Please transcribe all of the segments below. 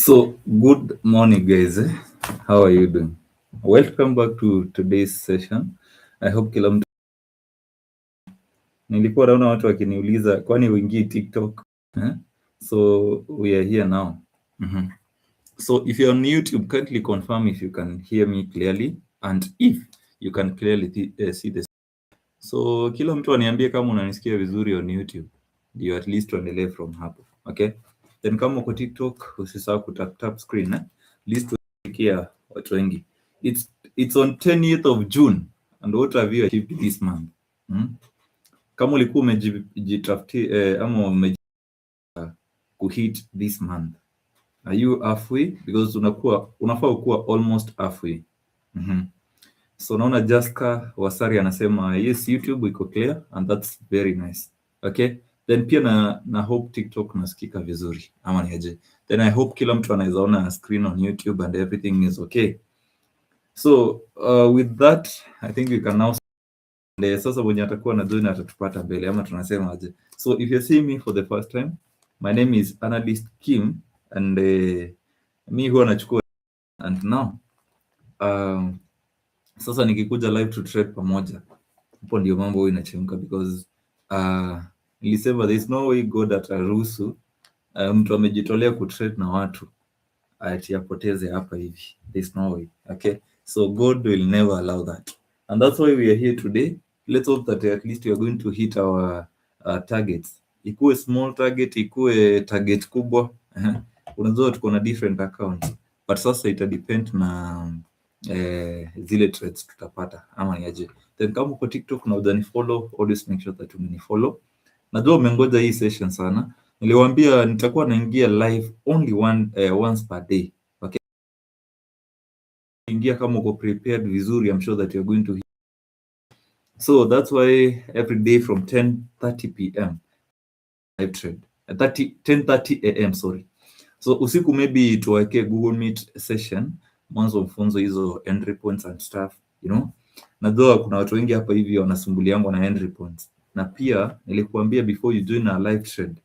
So, good morning, guys. How are you doing? Welcome back to today's session. I hope kila mtu. Nilikuwa naona watu wakiniuliza kwani uingii TikTok? So, we are here now. So, if you're on YouTube, kindly confirm if you can hear me clearly and if you can clearly see this. So, kila mtu aniambie kama unanisikia vizuri on YouTube. Ndio at least tuendelee from hapo. Okay? Then kama uko TikTok, usisahau kutap screen, list tufikia watu wengi. It's on 10th of June and what have you achieved this month? Kama ulikuwa umejitafutia ama kuhit this month, are you halfway? Because unafaa ukuwa almost halfway. So naona Jaska Wasari anasema yes, YouTube iko clear and that's very nice. Okay? Then pia na hope TikTok nasikika vizuri ama niaje. Then I hope kila mtu anaweza ona screen on YouTube and everything is okay. So with that I think we can now sasa mwenye atakuwa na join atatupata mbele ama tunasema aje. So if you see me for the first time, my name is Analyst Kim and mi huwa nachukua and now sasa nikikuja live to trade pamoja, hapo ndio mambo huwa inachemka because nilisema there is no way God ataruhusu mtu amejitolea kutrade na watu ati apoteze hapa hivi. There is no way. Okay, so God will never allow that and that's why we are here today. Let's hope that at least we are going to hit our targets, ikuwe small target, ikuwe target kubwa. Unajua tuko na different accounts but sasa ita depend na zile trades tutapata ama niaje. Then kama uko TikTok na udani follow, always make sure that umeni follow. Najua umengoja hii session sana. Niliwaambia nitakuwa naingia live only once per day. Okay. Ingia kama uko prepared vizuri, I'm sure that you're going to. So that's why every day from 10:30 p.m. live trade. 10:30 a.m. sorry. So usiku maybe tuweke Google Meet session mwanzo mfunzo hizo entry points and stuff, you know. Najua kuna watu wengi hapa hivi wanasumbuliangwa na entry points. Na pia nilikuambia before you join a live trade,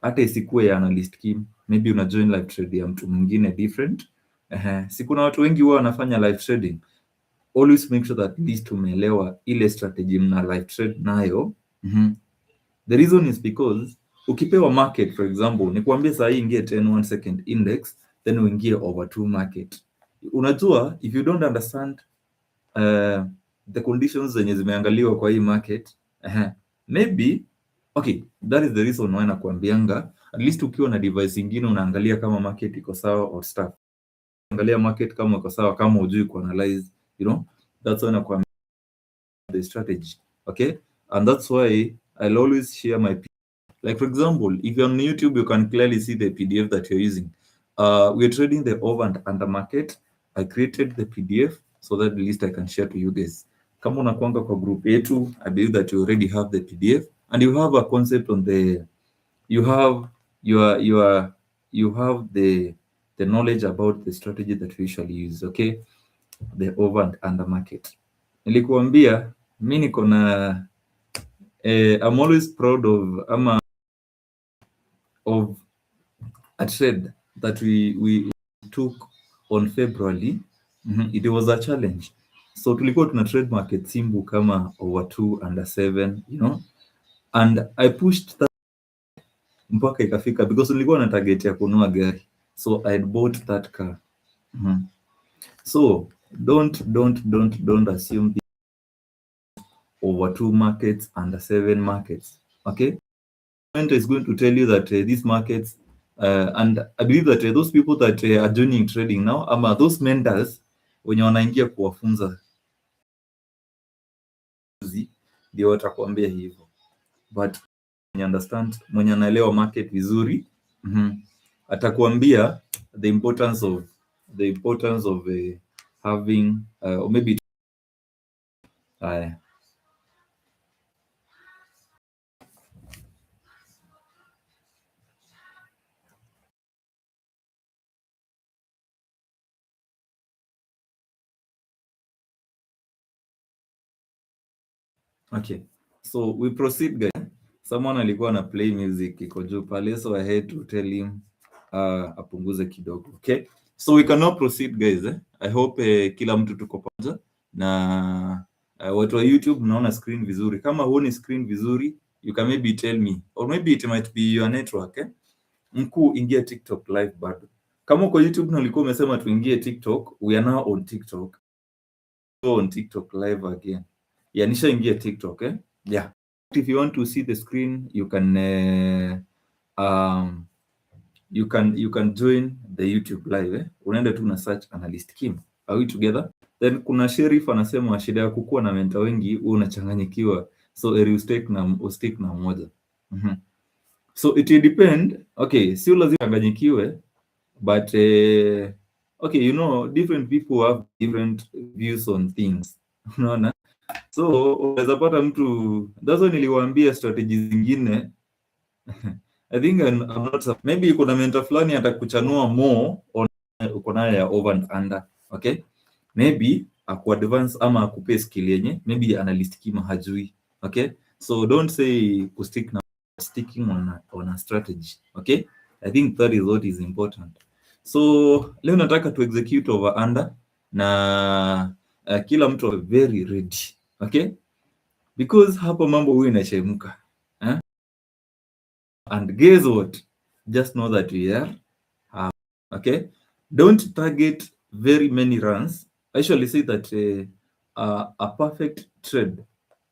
hata isikuwe ya Analyst Kim, maybe una join live trade ya mtu mwingine different. Si kuna watu wengi huwa wanafanya live trading. Always make sure that at least umeelewa ile strategy mna live trade nayo. The reason is because ukipewa market for example, nikwambie saa hii ingie 1 second index then uingie over 2 market. Unajua if you don't understand the conditions zenye zimeangaliwa kwa hii market, maybe okay, that is the reason why nakwambianga at least ukiwa na device nyingine unaangalia kama market iko sawa or stuff. Angalia market kama iko sawa, kama hujui kuanalyze, you know, that's why nakwambia the strategy. Okay, and that's why I'll always share my like for example, if you're on YouTube, you can clearly see the PDF that you're using. We're trading the over and under market. I created the PDF so that at least I can share to you guys. Kama unakuanga kwa group yetu, I believe that you already have the PDF and you have a concept on the, you have the knowledge about the strategy that we usually use. Okay, the over and under market. Nilikuambia mimi niko na I'm always proud of a trade that we took on February. It was a challenge. So tulikuwa tuna trade market Simbu kama over 2 under 7, you know, and I pushed that mpaka ikafika because nilikuwa na target ya kununua gari, so I had bought that car. So don't assume over 2 markets under 7 markets. Okay, is going to tell you that these markets and I believe that those people that are joining trading now ama those mentors wenye wanaingia kuwafunza ndio watakwambia hivyo, but when you understand, mwenye anaelewa market vizuri atakwambia the importance of having or maybe okay, so we proceed guys. Someone alikuwa na play music iko juu pale, so I had to tell him apunguze kidogo. Okay, so we can now proceed guys. I hope kila mtu tuko pamoja na watu wa YouTube mnaona screen vizuri. Kama huoni screen vizuri, you can maybe tell me, or maybe it might be your network. Mkuu, ingia TikTok live bado. Kama uko YouTube na ulikuwa umesema tuingie TikTok, we are now on TikTok. Go on TikTok live again. Yeah, nishaingia TikTok. Yeah. If you want to see the screen, you can you can join the YouTube live. Unaenda tu na search Analyst Kim. Are we together? Then kuna Sheriff anasema shida ya kukuwa na mentor wengi unachanganyikiwa. So stick na mmoja. So it will depend. Okay, sio lazima changanyikiwe, but okay, you know, different people have different views on things. Unaona? So unaweza pata mtu, that's why niliwaambia strategies zingine. I think I'm not, maybe kuna mentor fulani atakuchanua more on uko nayo ya over and under. Okay, maybe aku advance ama akupe skill yenye maybe Analyst Kim hajui. Okay, so don't say sticking on a strategy. Okay, I think that is what is important. So leo nataka to execute over under na kila mtu very ready. Okay, because hapo mambo huwa inachemka. And guess what? Just know that we are okay. Don't target very many runs. I usually say that a perfect trade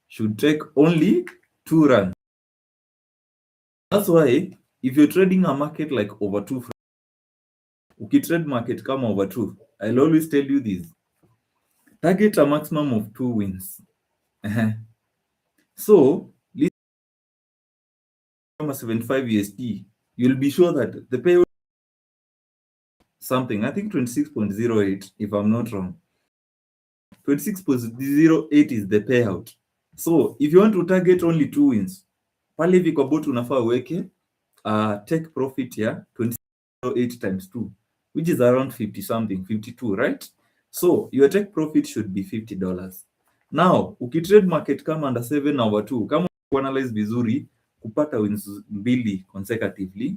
should take only 2 runs. That's why if you're trading a market like over 2, ukitrade market kama over 2, I'll always tell you this: target a maximum of 2 wins. So 75 USD, you'll be sure that the payout something, I think 26.08 if I'm not wrong. 26.08 is the payout. So if you want to target only 2 wins, pale hivi kwa bot unafaa uweke take profit ya 26.08 times 2, which is around 50 something, 52, right? So your take profit should be $50. Now ukitrade market kama under 7/2, kama analyze vizuri, kupata wins 2 consecutively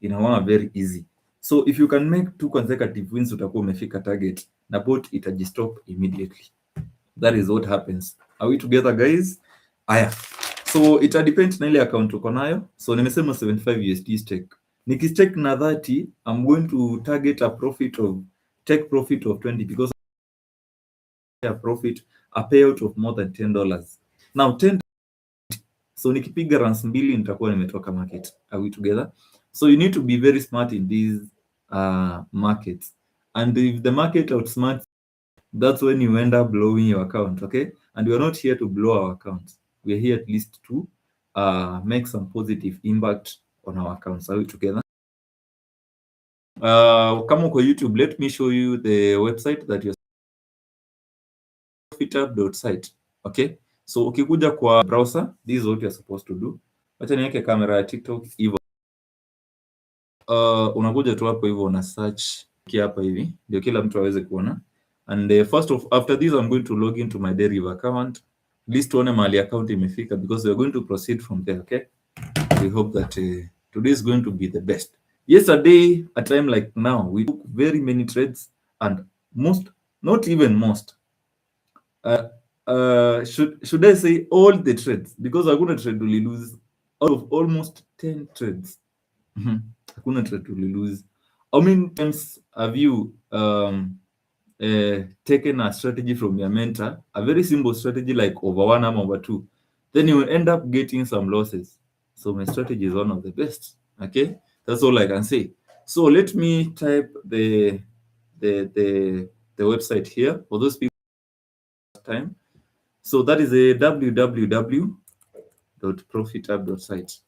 inakuwa very easy. So if you can make 2 consecutive wins, utakuwa umefika target na bot itajistop immediately. That is what happens. Are we together guys? Aya, so it depends na ile account uko nayo. So nimesema 75 USD stake. Nikistake na 30, I'm going to target a take profit of 20 because a payout of more than $10. Now 10, so nikipiga runs 2 nitakuwa nimetoka market. Are we together? So you need to be very smart in these markets, and if the market outsmarts, that's when you end up blowing your account. Okay, and we are not here to blow our accounts. We are here at least to make some positive impact on our accounts. Are we together? Kama uko YouTube, let me show you the website that you're profitup.site. Okay, so ukikuja kwa browser, this is what you're supposed to do. Acha niweke kamera ya TikTok hivyo. Unakuja tu hapo hivyo una search hapa hivi ndio kila mtu aweze kuona. And after this I'm going to log into my Deriv account. List tuone mahali account imefika because we are going to proceed from there. Okay, we hope that today is going to be the best. Yesterday a time like now we took very many trades, and not even most, should I say all the trades, because hakuna trade will lose. Out of almost 10 trades, hakuna trade will lose. How many times have you taken a strategy from your mentor, a very simple strategy like over 1 or over 2, then you will end up getting some losses? So my strategy is one of the best. Okay, that's all I can say. So let me type the website here for those people time. So that is a www.profitup.site.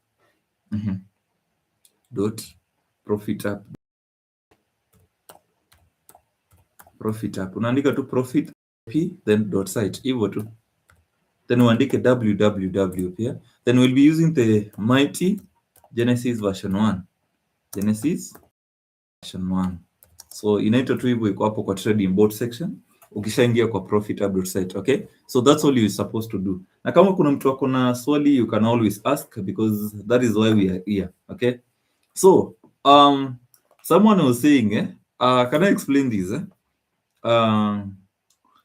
.profitup. Unaandika tu profit then .site hivyo tu, then uandike www pia, then we'll be using the mighty Genesis version 1. Genesis version 1. So inaitwa tu hivyo, iko hapo kwa trading bot section ukishaingia kwa profitup.site. Okay, so that's all you're supposed to do. Na kama kuna mtu akona swali, you can always ask because that is why we are here. Okay, so Someone was saying, can I explain this?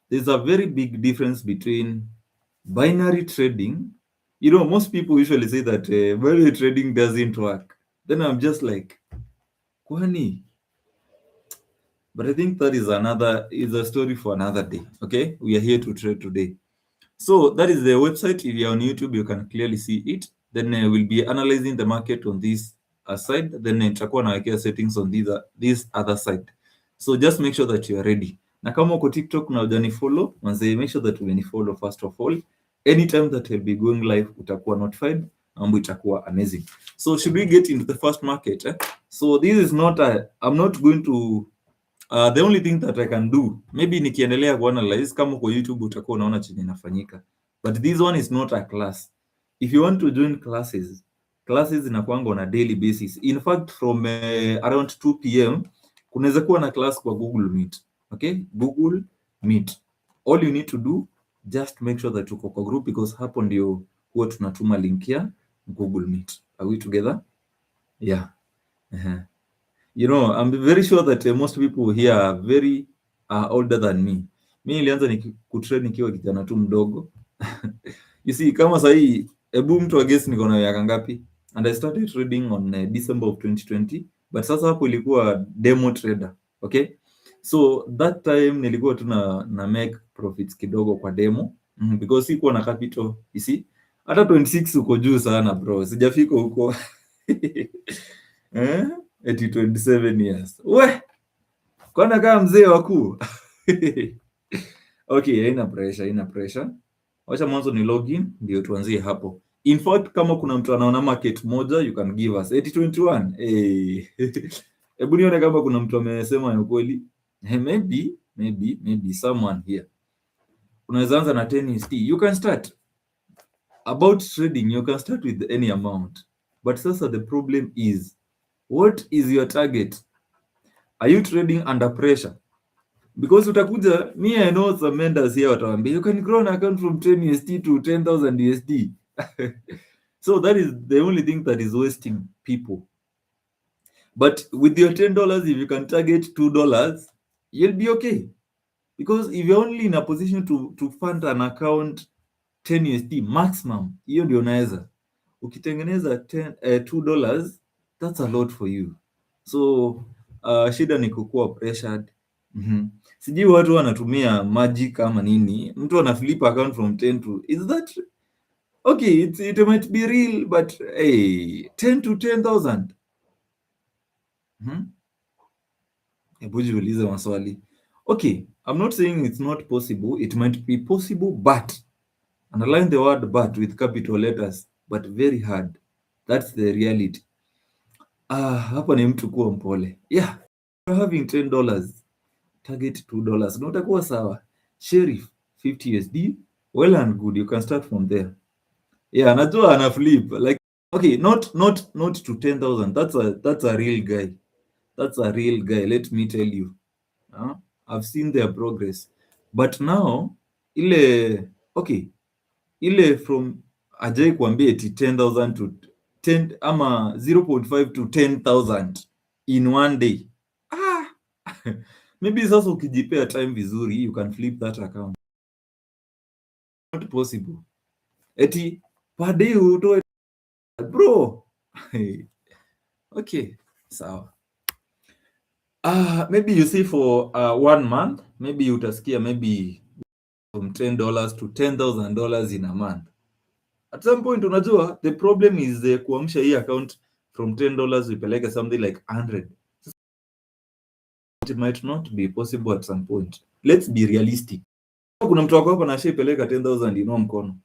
There's a very big difference between binary trading. Most people usually say that binary trading doesn't work. Then I'm just like, kwani? But I think that is a story for another day. Okay, we are here to trade today. So that is the website. If you're on YouTube, you can clearly see it. Then we'll be analyzing the market on this side. Then nitakuwa nawekea settings on this other side. So just make sure that you are ready. Na kama uko TikTok na hujanifollow, manze, make sure that umenifollow first of all. Anytime that I'll be going live, utakuwa notified. Mambo itakuwa amazing. So should we get into the first market? So this is not I'm not going to the only thing that I can do, maybe nikiendelea kuanalyze, kama kwa YouTube utakuwa unaona chenye inafanyika, but this one is not a class. If you want to join classes inakuanga on a daily basis. In fact, from around 2 p.m. kunaweza kuwa na class kwa Google Meet. Okay, Google Meet. All you need to do, just make sure that uko kwa group, because hapo ndio huwa tunatuma link ya Google Meet. Are we together? Yeah. I'm very sure that most people here are very older than me. Mi nilianza kutrade nikiwa kijana tu mdogo. You see, kama sahii, hebu mtu wa guess niko na miaka ngapi? And I started trading on December of 2020. But sasa hapo ilikuwa demo trader. Okay? So that time nilikuwa tu na make profits kidogo kwa demo. Because sikuwa na capital. You see? Hata 26 uko juu sana bro. Sijafika huko. Eti 27 years. We! Kwana kama mzee wakuu. Okay, haina pressure. Wacha mwanzo ni login ndio tuanzie hapo. In fact, kama kuna mtu anaona market moja, you can give us 821. Hebu nione kama kuna mtu amesema ya kweli. Maybe someone here. Unaweza anza na 10 USD. You can start. About trading, you can start with any amount. But sasa the problem is, what is your target? Are you trading under pressure? Because utakuja, me I know some vendors here watawambia, you can grow an account from 10 USD to 10,000 USD. So that is the only thing that is wasting people. But with your $10, if you can target $2, you'll be okay. Because if you're only in a position to fund an account 10 USD maximum, hiyo ndio unaweza. Ukitengeneza $2, that's a lot for you. So shida ni kukuwa pressured. Sijui watu wanatumia magic kama nini. Mtu ana flip account from 10 to, is that okay? It might be real, but hey, 10 to 10,000. Hebu jiulize maswali. Okay, I'm not saying it's not possible. It might be possible, but underline the word but with capital letters, but very hard. That's the reality. Hapa ni mtu kuwa mpole. Yeah, you're having $10, target $2 na utakuwa sawa. Sheriff 50 USD, well and good, you can start from there. Yeah, najua ana flip like, okay, not to 10,000. That's a real guy. That's a real guy, let me tell you. I've seen their progress. But now ile from ajai kuambia eti 10,000 to 10 ama 0.5 to 10,000 in one day. Maybe sasa ukijipea time vizuri, you can flip that account. Not possible. Eti per day utoe bro. Okay, sawa. Maybe you see for 1 month, maybe utasikia maybe from $10 to $10,000 in a month. At some point, unajua, the problem is kuamsha hii account from $10 upeleke something like 100. It might not be possible at some point. Let's be realistic. Kuna mtu wako hapa na shaipeleka 10,000 inua mkono.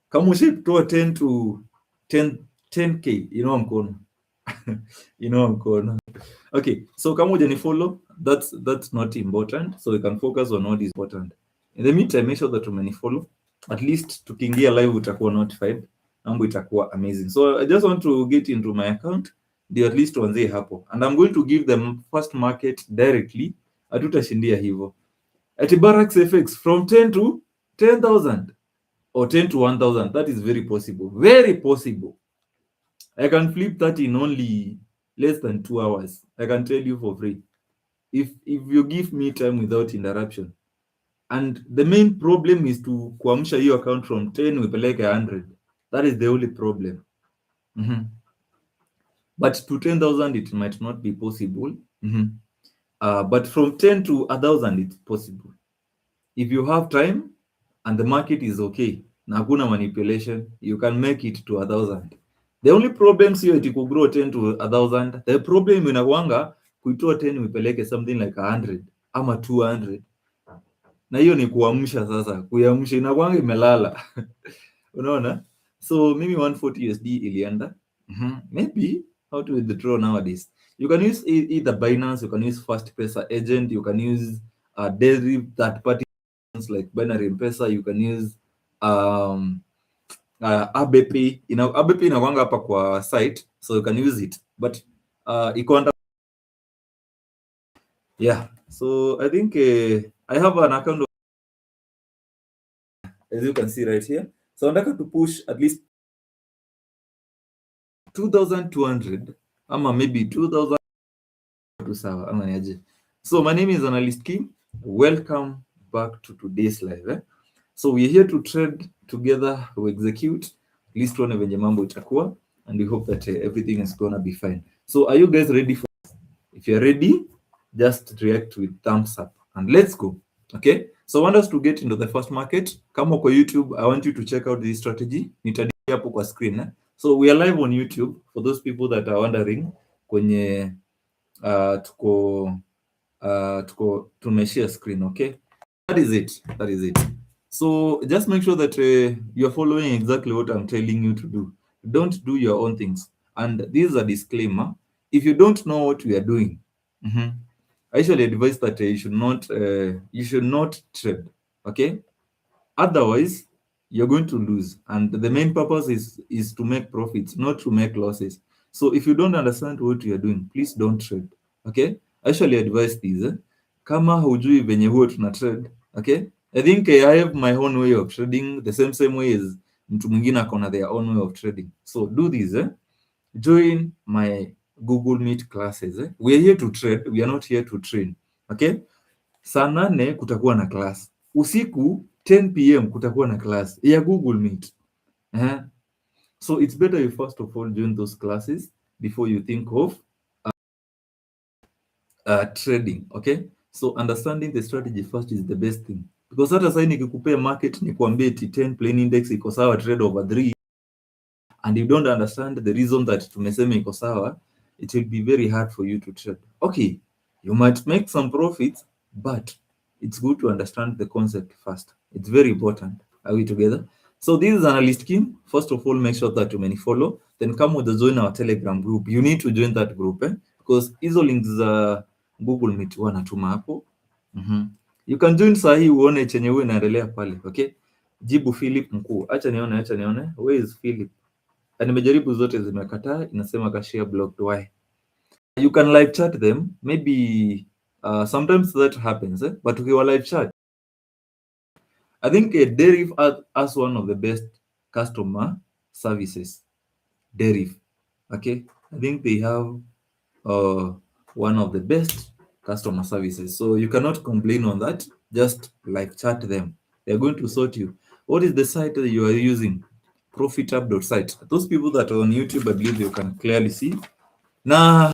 Kama ushaitoa 10 to 10k inua mkono. Inua mkono. Okay, so kama hujanifollow, that's not important. So we can focus on what is important. In the meantime, make sure that umenifollow. At least tukiingia live utakuwa notified. Mambo itakuwa amazing. So I just want to get into my account. Ndio at least tuanzie hapo. And I'm going to give them first market directly. Hatutashindia hivyo. At Barracks FX from 10 to 10,000 or 10 to 1,000. That is very possible. Very possible. I can flip that in only less than 2 hours. I can tell you for free. If you give me time without interruption. And the main problem is to kuamsha hiyo account from 10 upeleke 100. That is the only problem. But to 10,000 it might not be possible. But from 10 to 1,000 it's possible. If you have time and the market is okay, na hakuna manipulation, you can make it to 1,000. The only problem sio iti kugrow 10 to 1,000. The problem inakuanga kuitoa 10 upeleke something like 100 ama 200. Na hiyo ni kuamsha sasa. Kuamsha inakuanga imelala. Unaona? So maybe 140 USD ilienda. Maybe how to withdraw nowadays. You can use either Binance, you can use Fastpesa agent, you can use derivative third party like Binary M-Pesa, you can use ABP. You know, ABP inakuanga hapa kwa site, so you can use it. But iko under, yeah. So I think I have an account of, as you can see right here. So I'm going to push at least 2,200 ama maybe 2,000 tu sawa ama niaje. So my name is Analyst Kim. Welcome back to today's live. So we're here to trade together, we execute, at least tuone venye mambo itakuwa, and we hope that everything is gonna be fine. So are you guys ready for this? If you're ready, just react with thumbs up and let's go. Okay, so I want us to get into the first market. Kama kwa YouTube, I want you to check out this strategy. Nitadia hapo kwa screen. So we are live on YouTube for those people that are wondering kwenye tuko tumeshare screen. Okay, that is it. So just make sure that you're following exactly what I'm telling you to do. Don't do your own things. And this is a disclaimer. If you don't know what we are doing, I usually advise that you should not trade. Okay, otherwise you're going to lose, and the main purpose is to make profits, not to make losses. So if you don't understand what you're doing, please don't trade. Okay, I usually advise this. Kama hujui venye huo tuna trade, okay, I think I have my own way of trading, the same way as mtu mwingine akona their own way of trading. So do this. Join my Google Meet classes. We are here to trade, we are not here to train. Okay, saa 8 kutakuwa na class, usiku 10 PM kutakuwa na class ya Google Meet. So it's better you first of all join those classes before you think of trading. Okay, so understanding the strategy first is the best thing, because hata sasa nikikupea market nikwambie T10 plain index iko sawa, trade over 3, and you don't understand the reason that tumesema iko sawa, it will be very hard for you to trade. Okay, you might make some profits, but it's good to understand the concept first. It's very important. Are we together? So this is Analyst Kim. First of all, make sure that you follow. Then come with the join our Telegram group. You need to join that group, because hizo links za Google Meet wanatuma hapo. You can join sahi uone chenye wewe inaendelea pale. Okay, jibu Philip mkuu. Acha nione. Where is Philip? Nimejaribu zote zimekataa, inasema cashier blocked. Why? You can live chat them. Maybe sometimes that happens, but ukiwa live chat, I think Deriv as one of the best customer services. Deriv, okay, I think they have one of the best customer services, so you cannot complain on that. Just live chat them, they're going to sort you. What is the site that you are using? Profitup.site. Those people that are on YouTube, I believe you can clearly see. Now,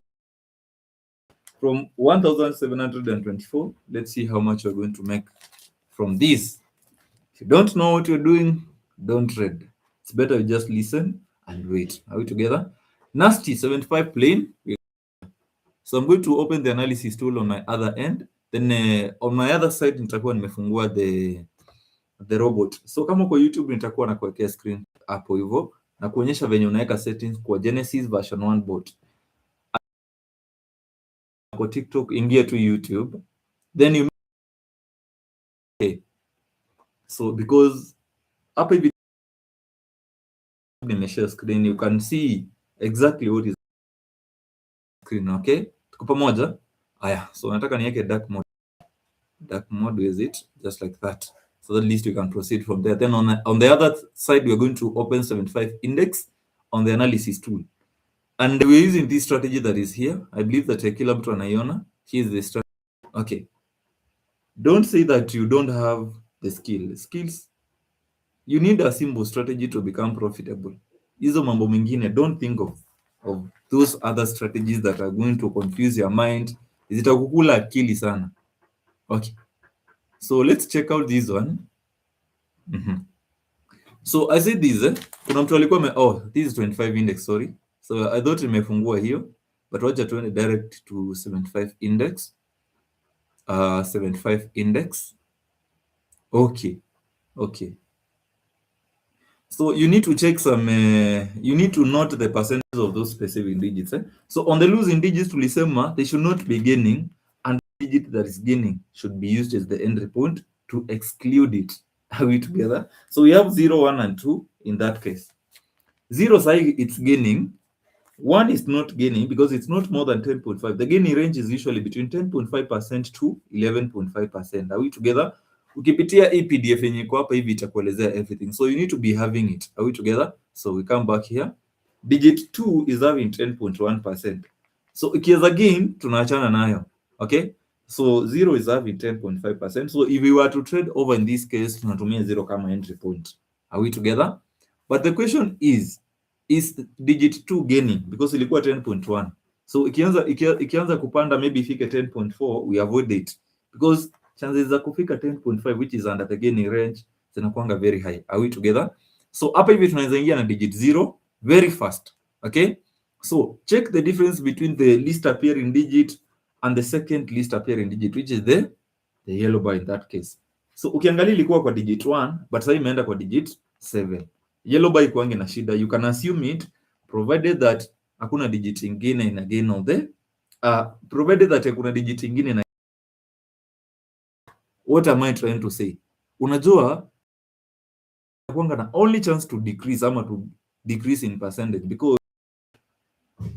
from 1,724, let's see how much you're going to make from this. If you don't know what you're doing, don't trade. It's better you just listen and wait. Are we together? Nasty 75 plain. So I'm going to open the analysis tool on my other end. Then on my other side, nitakuwa nimefungua the robot. So kama kwa YouTube nitakuwa na kuwekea screen hapo hivyo na kuonyesha venye unaweka settings kwa Genesis version 1 bot. Kwa TikTok ingia tu YouTube. Then you so because hapa hivi nimeshare screen, you can see exactly what is screen. Okay, tuko pamoja. Haya, so nataka niweke dark mode is it just like that, so at least you can proceed from there. Then on the other side, we're going to open 75 index on the analysis tool, And we're using this strategy that is here. I believe that kila mtu anaiona. Here's the strategy. Okay. Don't say that you don't have the skills. You need a simple strategy to become profitable. Hizo mambo mengine, don't think of those other strategies that are going to confuse your mind. Zitakukula akili sana. Okay. So let's check out this one. So I said this, kuna mtu alikuwa this is 25 index, sorry. So I thought nimefungua hiyo, but wacha tuende direct to 75 index. 75 index. Okay. So you need to check some, you need to note the percentage of those specific digits. So on the losing digits tulisema they should not be gaining, and the digit that is gaining should be used as the entry point to exclude it. Are we together? So we have 0, 1, and 2 in that case. 0 side it's gaining, 1 is not gaining because it's not more than 10.5. The gaining range is usually between 10.5% to 11.5%. Are we together? Ukipitia hii PDF yenye iko hapa hivi itakuelezea everything. So you need to be having it. Are we together? So we come back here. Digit 2 is having 10.1%. So ikiweza gain tunaachana nayo. Okay? So 0 is having 10.5%. So if we were to trade over in this case, tunatumia 0 kama entry point. Are we together? But the question is digit 2 gaining because ilikuwa 10.1. So ikianza kupanda maybe ifike 10.4, we avoid it because chances za kufika 10.5 which is under the gaining range zinakuanga very high. Are we together? So hapa hivi tunaweza ingia na digit 0 very fast. Okay? So check the difference between the least appearing digit and the second least appearing digit, which is the yellow bar in that case. So ukiangalia ilikuwa kwa digit 1 but sasa imeenda kwa digit 7. Yellow bar ikuange na shida. You can assume it provided that hakuna digit ingine ina gain of the provided that hakuna digit ingine na. What am I trying to say? Unajua kuanga na only chance to decrease ama to decrease in percentage because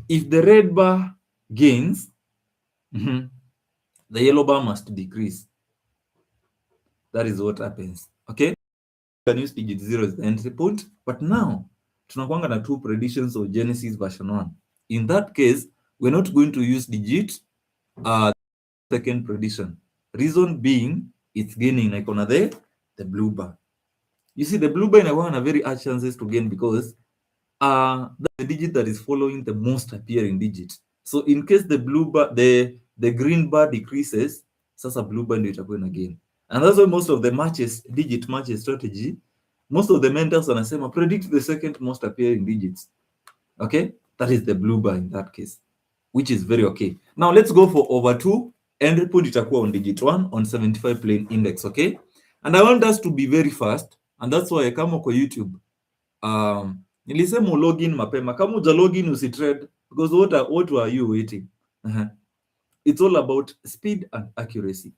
if the red bar gains, the yellow bar must decrease. That is what happens. Okay? You can use digit 0 as the entry point, but now tunakuanga na two predictions of Genesis version 1. In that case, we're not going to use digit second prediction. Reason being, it's gaining like on the blue bar. You see, the blue bar inakuanga na very high chances to gain because the digit that is following the most appearing digit. So in case the blue bar, the green bar decreases, sasa blue bar ndio itakuwa na gain. And that's why most of the digit matches strategy, most of the mentors wanasema predict the second most appearing digits. Okay, that is the blue bar in that case, which is very okay. Now let's go for over 2. Entry point itakuwa on digit 1 on 75 plain index. Okay, and I want us to be very fast, and that's why kama kwa YouTube nilisema login mapema. Kama uja login usitrade because what are you waiting? It's all about speed and accuracy.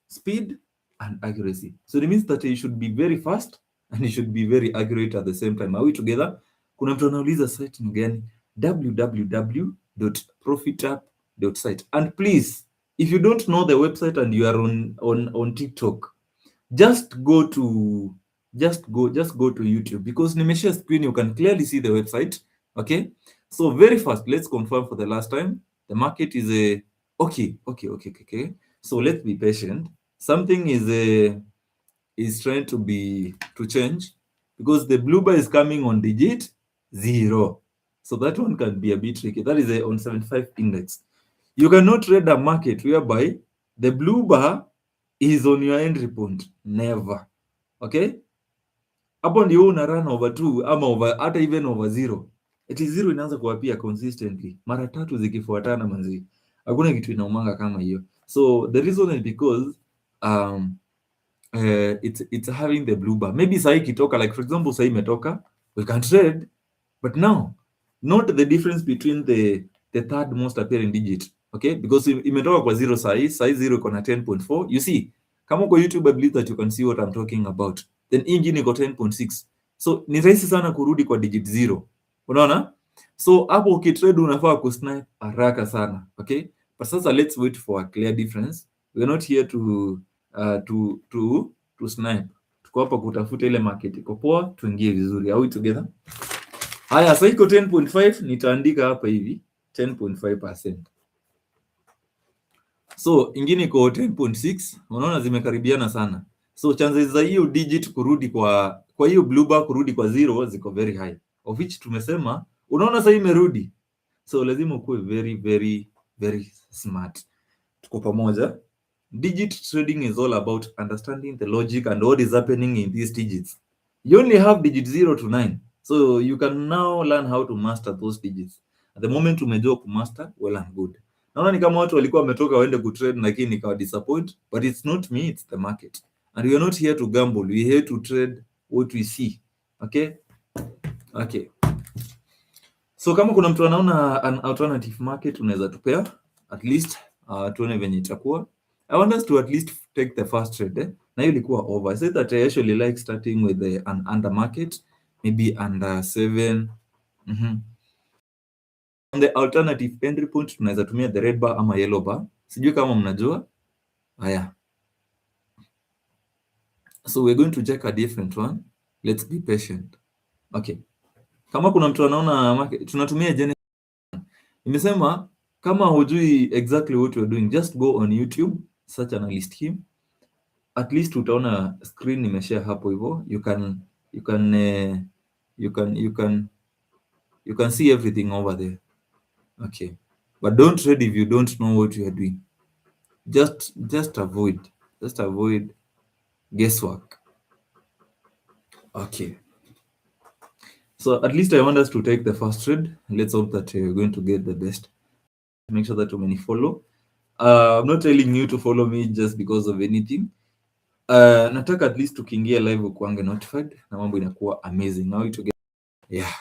Speed and accuracy. So it means that you should be very fast and you should be very accurate at the same time. Are we together? Kuna mtu anauliza site ni gani? www.profitup.site. And please, if you don't know the website and you are on TikTok, just go to YouTube because nimeshare screen, you can clearly see the website. Okay, so very fast, let's confirm for the last time. The market is okay. So let's be patient. Something is trying to change because the blue bar is coming on digit 0. So that one can be a bit tricky. That is on 75 index. You cannot trade a market whereby the blue bar is on your entry point. Never. Okay? Hapo ndio una run over 2 ama over hata even over 0. It is 0 inaanza kuapia consistently. Mara 3 zikifuatana manzi. Hakuna kitu inaumanga kama hiyo. So the reason is because it's having the blue bar. Maybe sahi kitoka, like for example sahi imetoka, we can trade, but now note the difference between the third most appearing digit. Okay, because imetoka kwa 0 sahi 0 iko na 10.4. You see, kama kwa YouTube I believe that you can see what I'm talking about. Then ingine iko 10.6. So ni rahisi sana kurudi kwa digit 0. Unaona? So hapo ukitrade unafaa kusnipe haraka sana. Okay? But sasa let's wait for a clear difference. We are not here to snipe. Tuko hapa kutafuta ile market iko poa, tuingie vizuri. Are we together? Haya, sasa iko 10.5, nitaandika hapa hivi 10.5%. So ingine iko 10.6, unaona zimekaribiana sana. So chances za hiyo digit kurudi kwa hiyo blue bar kurudi kwa zero ziko very high. Of which tumesema, unaona sasa imerudi. So lazima ukuwe very very very smart. Tuko pamoja. Digit trading is all about understanding the logic and what is happening in these digits. You only have digit 0 to 9. So you can now learn how to master those digits. At the moment umejua kumaster, well and good. Naona ni kama watu walikuwa wametoka waende kutrade lakini nikawa disappoint, but it's not me, it's the market. And we are not here to gamble. We are here to trade what we see. Okay? Okay. So kama kuna mtu anaona an alternative market unaweza tupea at least tuone venye itakuwa. I want us to at least take the first trade. Na hiyo ilikuwa over. I said that I actually like starting with an under market, maybe under 7. On the alternative entry point tunaweza tumia the red bar ama yellow bar. Sijui kama mnajua. Haya. So we're going to check a different one. Let's be patient. Okay. Kama kuna mtu anaona market, tunatumia Genesis. Nimesema kama hujui exactly what you're doing, just go on YouTube, search analyst him. At least utaona screen nimeshare hapo hivyo. You can see everything over there. Okay. But don't trade if you don't know what you are doing. Just avoid guesswork. Okay. So at least I want us to take the first trade. Let's hope that you're going to get the best. Make sure that you follow. I'm not telling you to follow me just because of anything. Nataka at least tukiingia live ukuange notified na mambo inakuwa amazing. Now it get, yeah.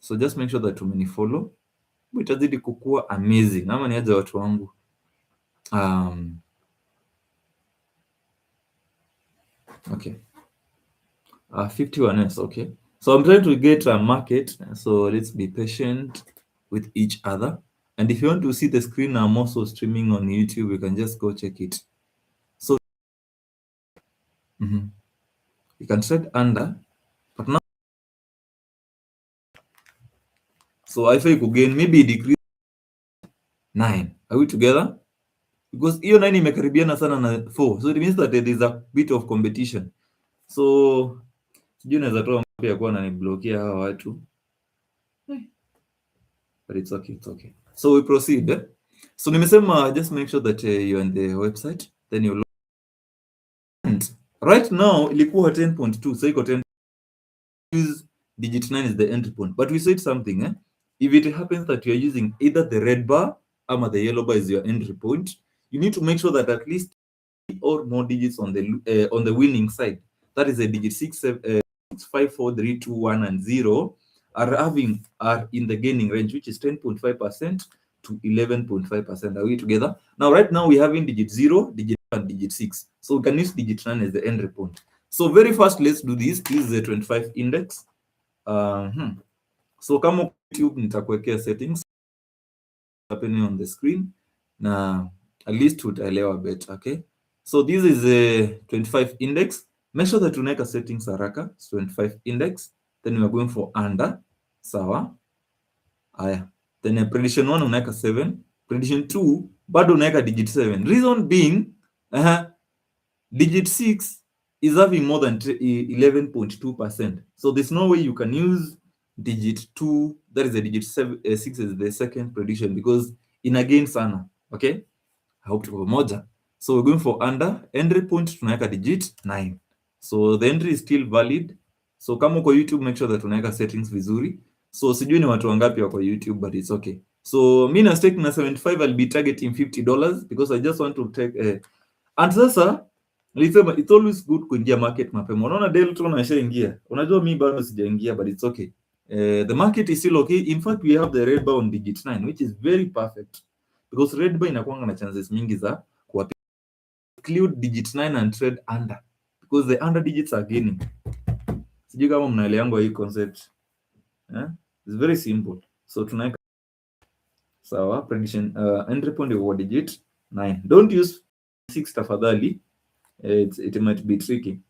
So just make sure that you follow. Itazidi kukua amazing. Ama ni aje watu wangu. 51s, okay. So I'm trying to get a market, so let's be patient with each other. And if you want to see the screen, I'm also streaming on YouTube. You can just go check it. So you can trade under, but now, so if I could gain, maybe decrease 9. Are we together? Because hiyo 9 imekaribiana sana na 4, so it means that there is a bit of competition. So sijui naweza toa mpya kwa na niblokia hawa watu, but it's okay. So we proceed. So nimesema just make sure that you're on the website, then you and right now ilikuwa 10.2, so iko 10. Use digit 9 is the entry point, but we said something, if it happens that you're using either the red bar or the yellow bar is your entry point, you need to make sure that at least or more digits on the winning side, that is a digit 6, 5, 4, 3, 2, 1 and 0 are in the gaining range, which is 10.5% to 11.5%. Are we together? Now right now we having digit 0, digit 1 and digit 6, so we can use digit 9 as the entry point. So very fast, let's do this. This is the 25 index. So kama YouTube nitakuwekea settings happening on the screen na at least utaelewa better, okay? So this is a 25 index. Make sure that unaweka settings haraka. 25 index, then we are going for under, sawa? Haya, then a prediction 1 unaweka 7, prediction 2 bado unaweka digit 7. Reason being, digit 6 is having more than 11.2%. So there's no way you can use digit 2, that is a digit 6 is the second prediction, because in again sana, okay? I hope tuko pamoja. So we're going for under, entry point tunaweka digit 9. So the entry is still valid. So kama uko YouTube, make sure that unaweka settings vizuri. So sijui ni watu wangapi wako YouTube, but it's okay. So mi na stake na 75, I'll be targeting $50 because I just want to take and sasa nilisema it's always good kuingia market mapema. Unaona Deltron ashaingia. Unajua mi bado sijaingia, but it's okay. The market is still okay. In fact, we have the red bar on digit 9, which is very perfect because red bar inakuanga na chances mingi za kuwapiga. Include digit 9 and trade under because the under digits are gaining. Sijui kama mnaelewa hii concept. It's very simple. So tunaweka sawa, prediction entry point of digit 9. Don't use 6 tafadhali. It might be tricky.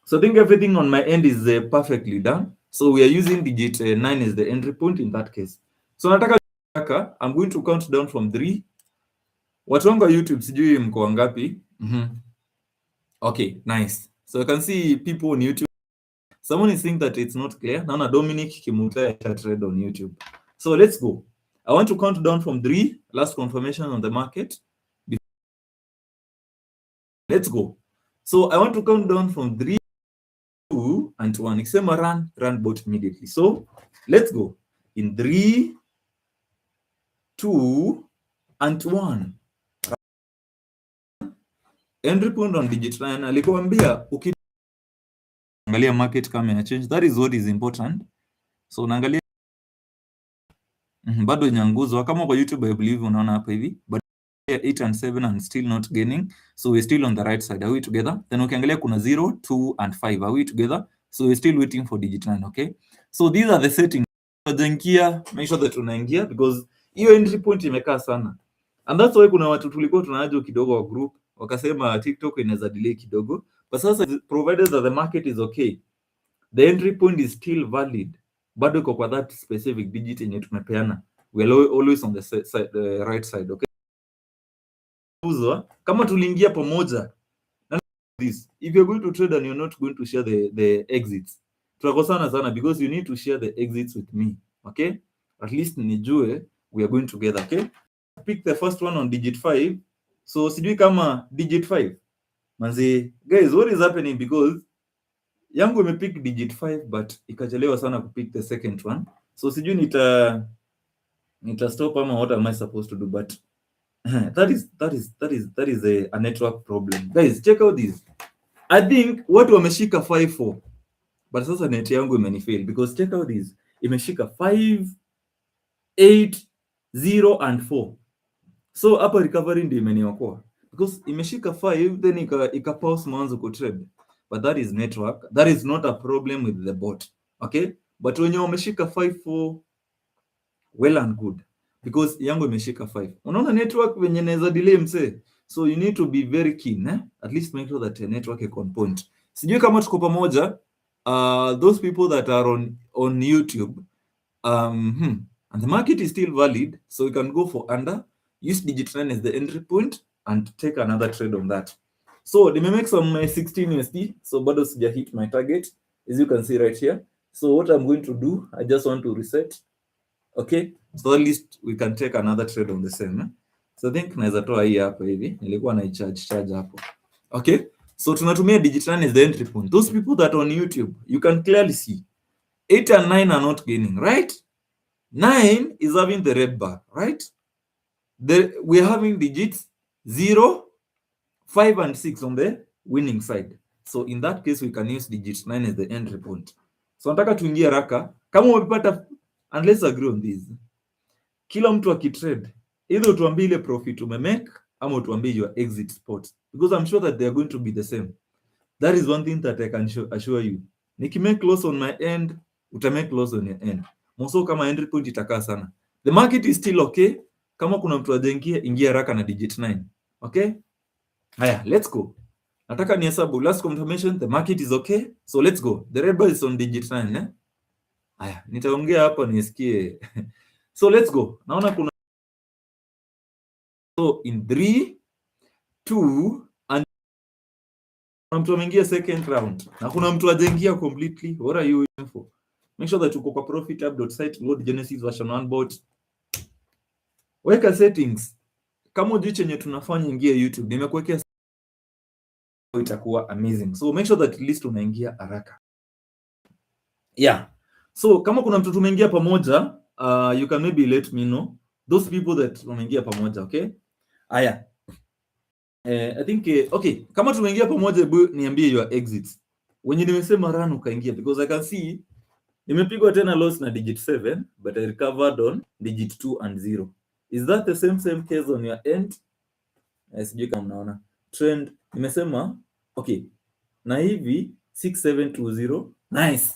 So I think everything on my end is perfectly done. So we are using digit 9 as the entry point in that case. So nataka I'm going to count down from 3. Watu wangu wa YouTube sijui mko wangapi? Okay, nice. So you can see people on YouTube. Someone is saying that it's not clear. Naona Dominic Kimutai trade on YouTube. So let's go. I want to count down from 3. Last confirmation on the market. Let's go. So I want to count down from 3, 2, and 1. Ikisema run bot immediately. So let's go. In 3, 2, and 1. Entry point on digit 9. Alikuambia ukiangalia market kama ina change. That is what is important. So unaangalia bado inyanguzwa kama kwa YouTube. I believe unaona hapa hivi, but 8 and 7 and still not gaining, so we're still on the right side. Are we together? Then ukiangalia kuna 0, 2 and 5. Are we together? So we're still waiting for digit 9. Okay, so these are the settings. Tunaingia, make sure that tunaingia because hiyo entry point imekaa sana, and that's why kuna watu tulikuwa tunaaju kidogo wa group wakasema TikTok inaweza delay kidogo, but sasa provided that the market is okay, the entry point is still valid, bado iko kwa that specific digit yenye tumepeana, we are always on the right side. Okay, kama tuliingia pamoja this, if you're going to trade and you're not going to share the exits, tutakosana sana because you need to share the exits with me. Okay, at least nijue we are going together. Okay, pick the first one on digit 5. So sijui kama digit 5 manzi, guys, what is happening? Because yangu imepick digit 5 but ikachelewa sana kupick the second one, so sijui nita stop ama what am I supposed to do? But that is a network problem. Guys, check out this. I think watu wameshika 5-4, but sasa net yangu imenifail because check out this, imeshika 5, 8, 0 and 4. So hapa recovery ndio imeniokoa because imeshika 5 then ikapause mwanzo ku trade, but that is network. That is not a problem with the bot. Okay, but when you wameshika 5-4, well and good, because yangu imeshika 5. Unaona network venye naweza delay mse, so you need to be very keen, at least make sure that the network is on point. Sijui kama tuko pamoja, those people that are on YouTube, and the market is still valid, so you can go for under, use digit 9 as the entry point and take another trade on that. So let me make some 16 USD, so bado sija hit my target, as you can see right here. So what I'm going to do, I just want to reset. Okay, so at least we can take another trade on the same. So I think naweza toa hii hapa hivi, nilikuwa na charge hapo. Okay, so tunatumia digit 9 as the entry point. Those people that on YouTube, you can clearly see 8 and 9 are not gaining, right? 9 is having the red bar, right? We are having digits 0, 5 and 6 on the winning side. So in that case we can use digit 9 as the entry point. So nataka tuingie haraka. Kama umepata, and let's agree on this. Kila mtu akitrade, either utuambie ile profit umemake ama utuambie your exit spot, because I'm sure that they are going to be the same. That is one thing that I can assure you. Nikimake loss on my end, utamake loss on your end. Moso kama entry point itakaa sana. The market is still okay. Kama kuna mtu ajaingia, ingia haraka na digit 9. Okay? Haya, let's go. Nataka ni hesabu last confirmation, the market is okay. So let's go. The red bar is on digit 9, Haya, nitaongea hapa nisikie. So let's go. Naona kuna, so in 3, 2 and kuna mtu ameingia second round na kuna mtu ajaingia completely. What are you waiting for? Make sure that uko kwa profit-hub.site, load Genesis version 1 bot. Weka settings. Kama ujui chenye tunafanya, ingia YouTube. Nimekuwekea, itakuwa amazing. So make sure that at least unaingia haraka. Yeah. So kama kuna mtu tumeingia pamoja, you can maybe let me know those people that tumeingia pamoja. Okay, aya, I think okay, kama tumeingia pamoja, niambie your exits wenye nimesema run ukaingia, because I can see nimepigwa tena loss na digit 7 but I recovered on digit 2 and 0. Is that the same case on your end? Sijui kama mnaona trend, nimesema okay na hivi 6720. Nice,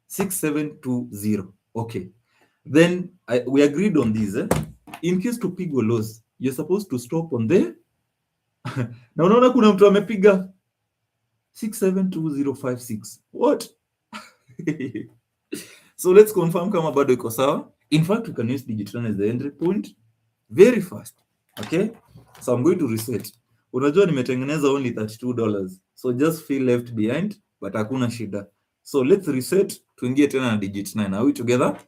6720. Okay, then we agreed on this, in case to pigo loss you're supposed to stop on the na unaona kuna mtu amepiga 672056. What? So let's confirm kama bado iko sawa. In fact, we can use digit 9 as the entry point very fast. Okay? So I'm going to reset. Unajua nimetengeneza only $32. So just feel left behind, but hakuna shida. So let's reset, tuingie tena na digit 9. Are we together?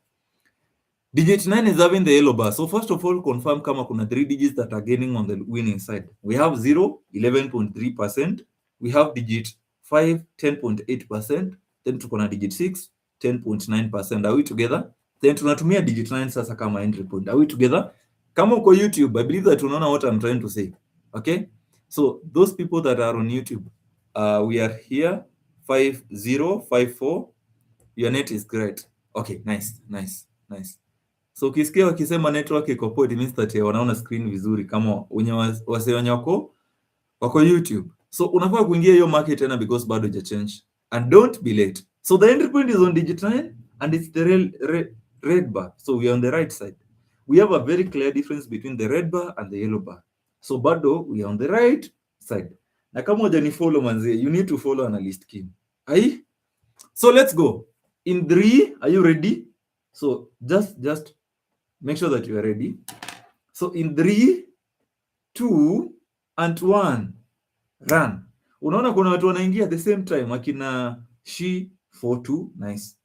Digit 9 is having the yellow bar. So first of all, confirm kama kuna 3 digits that are gaining on the winning side. We have 0, 11.3%. We have digit 5, 10.8%. Then tuko na digit 6, 10.9%. Are we together? Then tunatumia digit 9 sasa kama entry point. Are we together? Kama uko YouTube, I believe that unaona what I'm trying to say. Okay? So those people that are on YouTube, we are here, 5054. Your net is great. Okay, nice. So ukisikia wakisema network iko poa, it means that wanaona screen vizuri kama wenye wenye wako YouTube. So unafaa kuingia hiyo market tena because bado haja change. And don't be late. So the entry point is on digit 9 and it's the red bar. So we are on the right side. We have a very clear difference between the red bar and the yellow bar. So bado we are on the right side. Na kama hujani follow manzi, you need to follow Analyst Kim. Ai? So let's go. In 3, are you ready? So just make sure that you are ready. So in 3, 2, and 1, run. Unaona kuna watu wanaingia at the same time, akina she 42, nice.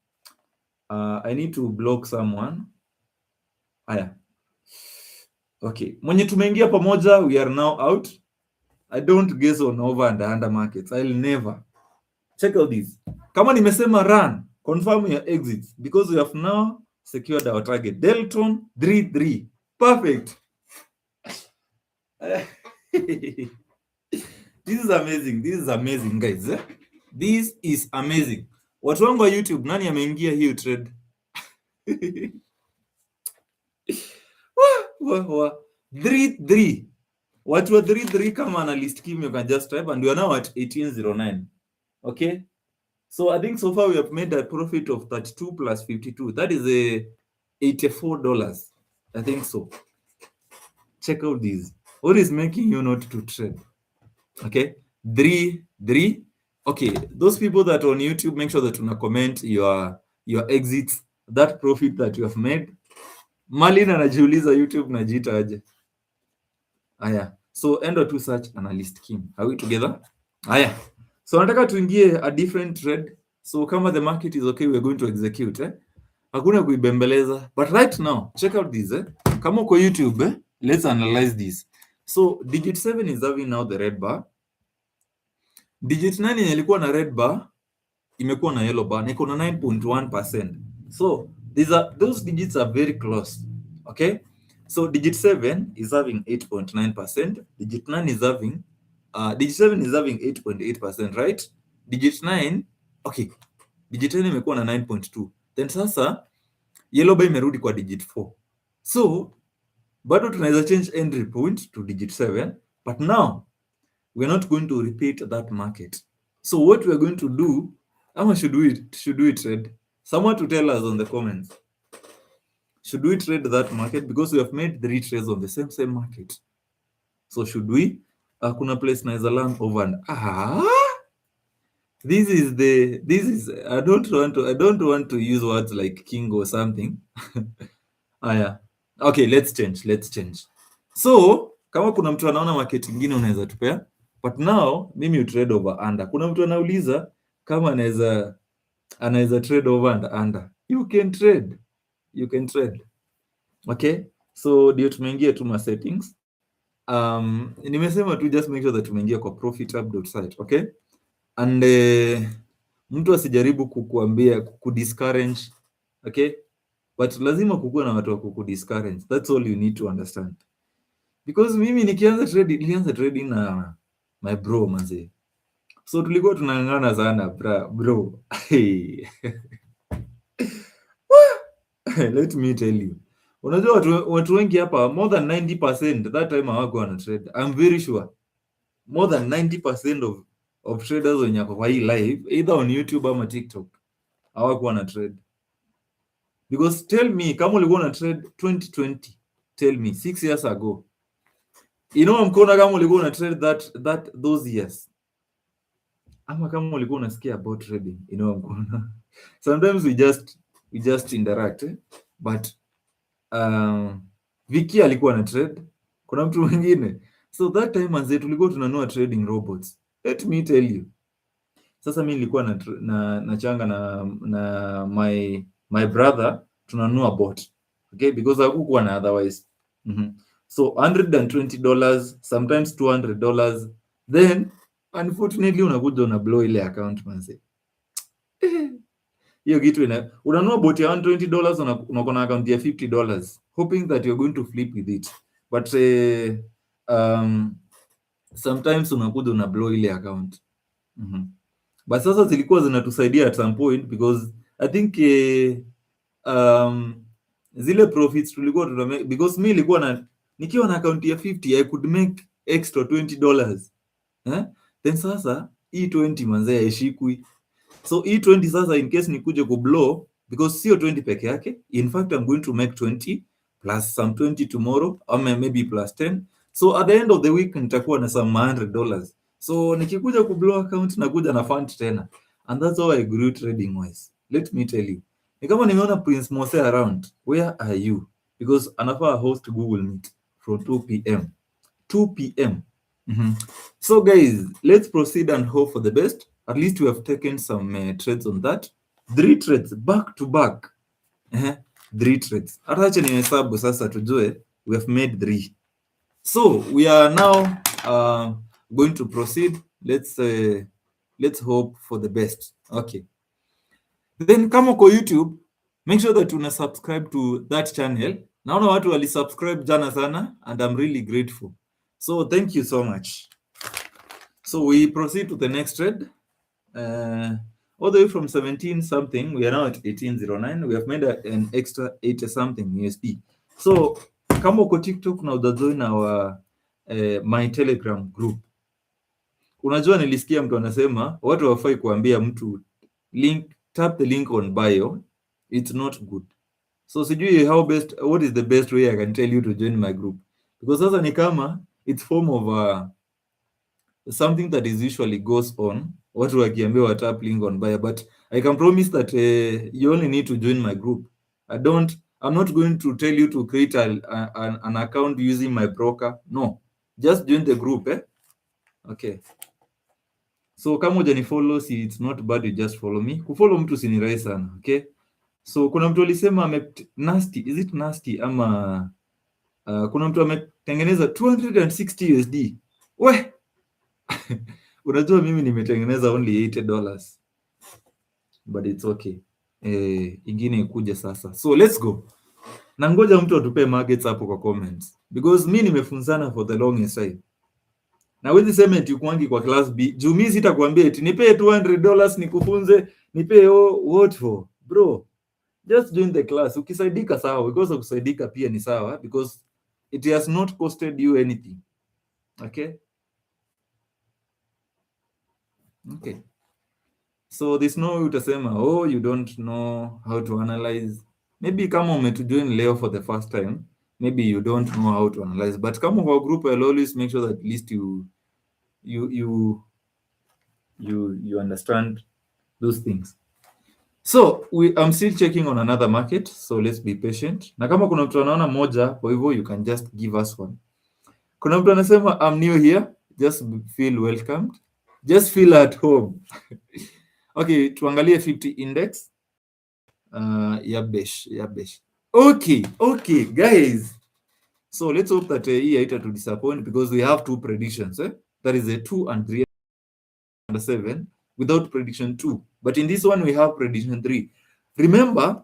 I need to block someone. Aya. Okay. Mwenye tumeingia pamoja, we are now out. I don't guess on over and under markets. I'll never. Check out this. Kama nimesema run, confirm your exits because we have now secured our target. Delton 3-3. Perfect. This is amazing guys. This is amazing. Watu wangu wa YouTube, nani ameingia hii trade? 3-3. Watu wa 3-3 kama Analyst Kim, you can just type, and we are now at 1809. Okay? So I think so far we have made a profit of 32 plus 52. That is $84. I think so. Check out this. What is making you not to trade? Okay, 3-3. Okay, those people that are on YouTube, make sure that you comment your exits, that profit that you have made. Malin anajiuliza YouTube najiita aje? Aya, so endo to search Analyst Kim. Are we together? Aya, so nataka tuingie a different trade. So kama the market is okay, we're going to execute. Hakuna kuibembeleza. But right now, check out this. Kama uko YouTube, let's analyze this. So digit 7 is having now the red bar. Digit 9 yenye ilikuwa na red bar imekuwa na yellow bar, iko na 9.1%. So those digits are very close. Okay? So digit 7 is having 8.9%. Digit 9 is having digit 7 is having 8.8%, right? Digit 9, okay. Digit 9 imekuwa na 9.2. Then sasa yellow bar imerudi kwa digit 4. So bado tunaweza change entry point to digit 7, but now we're not going to repeat that market. So what we're going to do, should we trade? Someone to tell us on the comments. Should we trade that market? Because we have made 3 trades on the same market. So should we? Kuna place naweza learn over and this is I don't want to use words like king or something. Aya. Okay, let's change. So kama kuna mtu anaona market nyingine unaweza tupea, but now mimi utrade over under. Kuna mtu anauliza kama anaweza trade over and under. You can trade. Okay, so ndio tumeingia tu ma settings. Nimesema tu just make sure that tumeingia kwa profithub.site. Okay, and mtu asijaribu kukuambia kukudiscourage. Okay, but lazima kukuwa na watu wa kukudiscourage. That's all you need to understand. Because mimi nilianza trading na my bro manze. So tulikuwa tunang'ang'ana sana bro. Let me tell you. Unajua watu wengi hapa more than 90% that time hawako wana trade. I'm very sure. More than 90% of traders wenye wako kwa hii live either on YouTube ama TikTok hawako wana trade. Because tell me kama ulikuwa una trade 2020, tell me 6 years ago. Mkono kama ulikuwa una trade those years. ama kama ulikuwa unasikia about trading, sometimes we just interact but Vicky alikuwa na trade, kuna mtu mwingine, so that time manze tulikuwa tunanua trading robots. Let me tell you, sasa mi nilikuwa na changa na my brother tunanua bot, okay, because hakukuwa na otherwise. So $120, sometimes $200, then unfortunately unakuja una blow ile account manze. Hiyo kitu unanua bot ya $120 unakuwa na account ya $50 hoping that you're going to flip with it, but sometimes unakuja una blow ile account. But sasa zilikuwa zinatusaidia at some point because I think zile profits tulikuwa tunamake, because mi ilikuwa nikiwa na account ya 50 I could make extra $20 then sasa E20 manze haishikwi. So E20 sasa in case nikuje ku blow, because sio 20 peke yake, in fact I'm going to make 20 plus some 20 tomorrow or maybe plus 10, so at the end of the week nitakuwa na some $100. So nikikuja ku blow account nakuja na fund tena, and that's how I grew trading wise. Let me tell you, ni kama nimeona Prince Mose around, where are you? Because anafaa host Google Meet from 2 p.m. So guys, let's proceed and hope for the best. At least we have taken some trades on that. 3 trades back to back. 3 trades. Hata acha nihesabu sasa tujue we have made 3. So we are now going to proceed. Let's hope for the best. Okay. Then kama uko YouTube, make sure that una subscribe to that channel. Naona watu wali subscribe jana sana and I'm really grateful. So thank you so much. So we proceed to the next trade. All the way from 17 something, we are now at 1809. We have made an extra 80 something USD. So kama uko TikTok na udajoin our my Telegram group, unajua nilisikia mtu anasema watu wafai kuambia mtu tap the link on bio. It's not good. So sijui what is the best way I can tell you to join my group, because sasa ni kama it's form of something that is usually goes on, watu wakiambiwa tap link on bio, but I can promise that you only need to join my group. I'm not going to tell you to create an account using my broker. No, just join the group. Okay. So kama hujanifollow, si it's not bad, you just follow me. Kufollow mtu si ni rahisi sana, okay? So kuna mtu alisema nasty, is it nasty ama kuna mtu ametengeneza 260 USD. We unajua mimi nimetengeneza only $80, but it's okay. Ingine ikuje sasa. So let's go. Na ngoja mtu atupe markets hapo kwa comments, because mi nimefunzana for the longest time. Na wewe sema eti ukwangi kwa class B, juu mimi sitakwambia eti nipe $200 nikufunze, nipe what for? Bro, just join the class. Ukisaidika sawa, because kusaidika pia ni sawa, because it has not costed you anything. Okay? Okay. So there's no way utasema you don't know how to analyze. Maybe kama umetujoin leo for the first time, maybe you don't know how to analyze, but kama kwa group I'll always make sure that at least you understand those things. So I'm still checking on another market, so let's be patient. Na kama kuna mtu anaona moja, kwa hivyo you can just give us one. Kuna mtu anasema I'm new here, just feel welcomed, just feel at home. Okay, tuangalie 50 index. Yabesh. Okay guys, so let's hope that hii haita to disappoint, because we have 2 predictions. That is a 2 and 3 and 7 without prediction 2, but in this one we have prediction 3. Remember,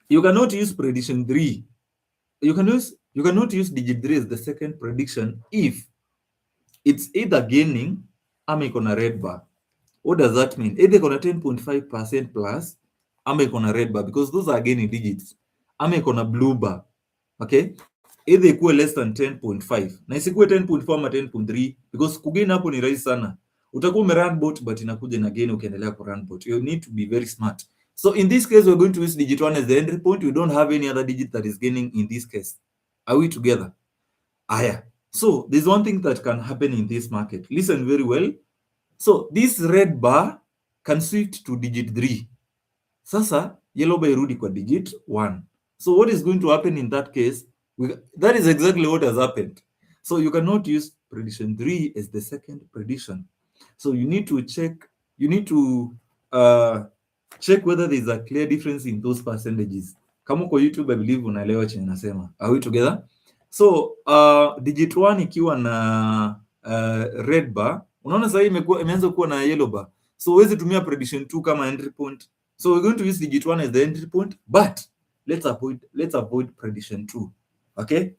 you cannot use prediction 3. You cannot use digit 3 as the second prediction if it's either gaining ama iko na red bar. What does that mean? Either iko na 10.5% plus ama iko na red bar, because those are gaining digits, ama iko na blue bar. Okay, either ikuwe less than 10.5 na isikuwe 10.4 ama 10.3, because kugain hapo ni rahisi sana. Utakuwa umerun bot but inakuja na gain ukiendelea ku run bot. You need to be very smart. So in this case we're going to use digit 1 as the entry point. We don't have any other digit that is gaining in this case. Are we together? So there's one thing that can happen in this market. Listen very well. So this red bar can shift to digit 3. Sasa yellow bar irudi kwa digit 1. So what is going to happen in that case? That is exactly what has happened. So you cannot use prediction 3 as the second prediction. So you need to check, you need to check whether there is a clear difference in those percentages. Kama uko YouTube, I believe unaelewa chenye nasema. Are we together? So digit 1 ikiwa na red bar, unaona sasa imeanza kuwa na yellow bar. So huwezi tumia prediction 2 kama entry point. So we're going to use digit 1 as the entry point, but let's avoid prediction 2. Okay?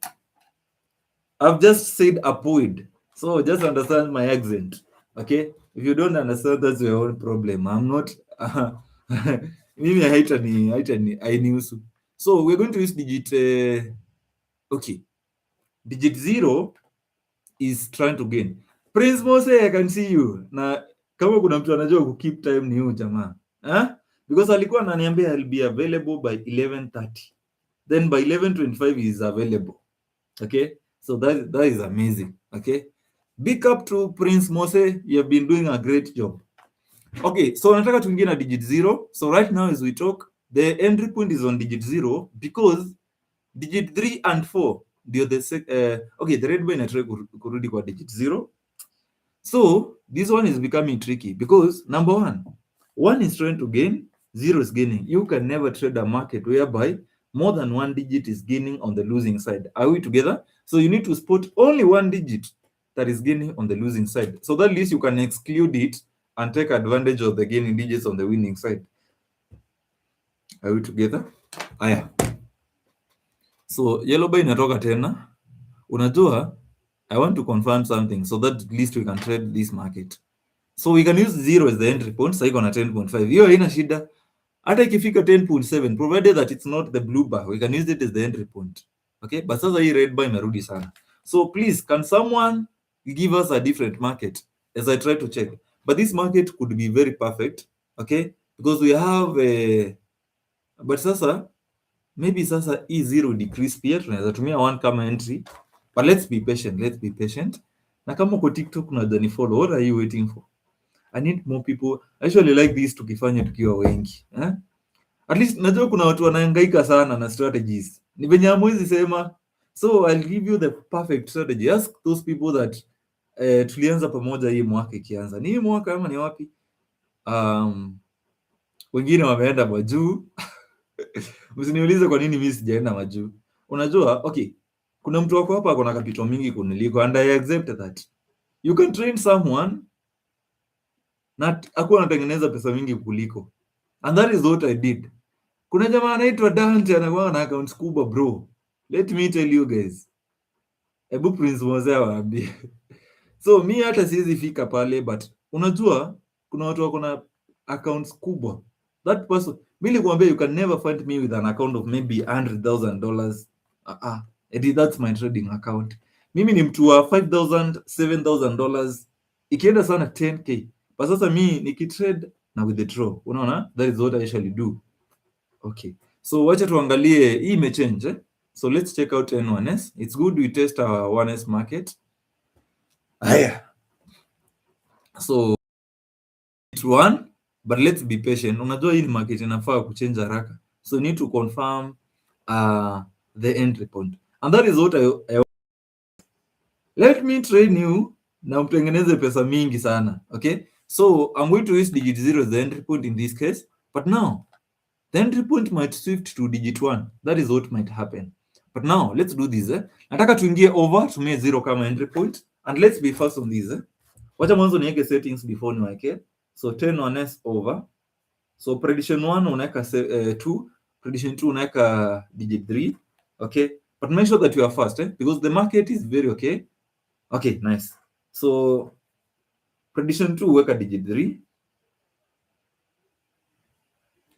I've just said avoid. So just understand my accent. Okay? If you don't understand, that's your own problem. I'm not mimi haitanihusu. So we're going to use digit okay. Digit 0 is trying to gain. Prince Mose, I can see you. Na kama kuna mtu anajua ku keep time ni huyu jamaa. Because alikuwa ananiambia I'll be available by 11:30. Then by 11:25 he is available. Okay? So that is amazing. Okay? Big up to Prince Mose, you have been doing a great job. Okay, so nataka tuingie na digit 0. So right now as we talk, the entry point is on digit 0 because digit 3 and 4 ndio okay, the red bar inataka kurudi kwa digit 0. So this one is becoming tricky because number 1 is trying to gain, 0 is gaining. You can never trade a market whereby more than 1 digit is gaining on the losing side. Are we together? So you need to spot only 1 digit that is gaining on the losing side. So that at least you can exclude it and take advantage of the gaining digits on the winning side. Are we together? Aya. So yellow bar inatoka tena. Unajua, I want to confirm something so that at least we can trade this market. So we can use 0 as the entry point. Sasa iko na 10.5. Hiyo haina shida. Hata ikifika 10.7 provided that it's not the blue bar, we can use it as the entry point. Okay? But sasa hii red bar imerudi sana. So please, can someone give us a different market as I try to check? But this market could be very perfect, okay? Because we have but sasa maybe sasa E0 decrease pia tunaweza tumia 1 kama entry. But let's be patient. Na kama uko TikTok unadhani follow, what are you waiting for? I need more people. I actually like this tukifanya tukiwa wengi. At least najua kuna watu wanahangaika sana na strategies. Ni venye hamwezi sema. So I'll give you the perfect strategy. Ask those people that tulianza pamoja hii mwaka ikianza. Ni hii mwaka ama ni wapi? Wengine wameenda majuu. Msiniulize kwa nini mimi sijaenda majuu. Unajua, okay. Kuna mtu wako hapa akona capital mingi kuniliko and I accept that. You can train someone na akuwa anatengeneza pesa mingi kuliko. And that is what I did. Kuna jamaa anaitwa Dante anakuwa na accounts kubwa bro. Let me tell you guys. Ebu Prince Mose waambie. So mi hata siwezi fika pale but unajua kuna watu wako na accounts kubwa. That person, mimi nilikwambia you can never find me with an account of maybe $100,000. That's my trading account. Mimi ni mtu wa $5,000, $7,000. Ikienda sana 10k. But sasa mi nikitrade na withdraw. Unaona? That is what I usually do. Okay. So wacha tuangalie hii imechange. So let's check out N1S. It's good we test our 1S market. Aya. So it's 1, but let's be patient. Unajua hii market inafaa kuchange haraka. So you need to confirm the entry point. And that is what I let me train you na mtengeneze pesa mingi sana. Okay? So I'm going to use digit 0 as the entry point in this case. But now, the entry point might shift to digit 1. That is what might happen. But now, let's do this. Nataka tuingie over, tumie 0 kama entry point. And let's be fast on this. Wacha mwanzo niweke settings before niweke. So 10-1S over. So prediction 1 unaweka 2. Prediction 2 unaweka digit 3. Okay? But make sure that you are fast, because the market is very okay. Okay, nice. So prediction 2 weka digit 3.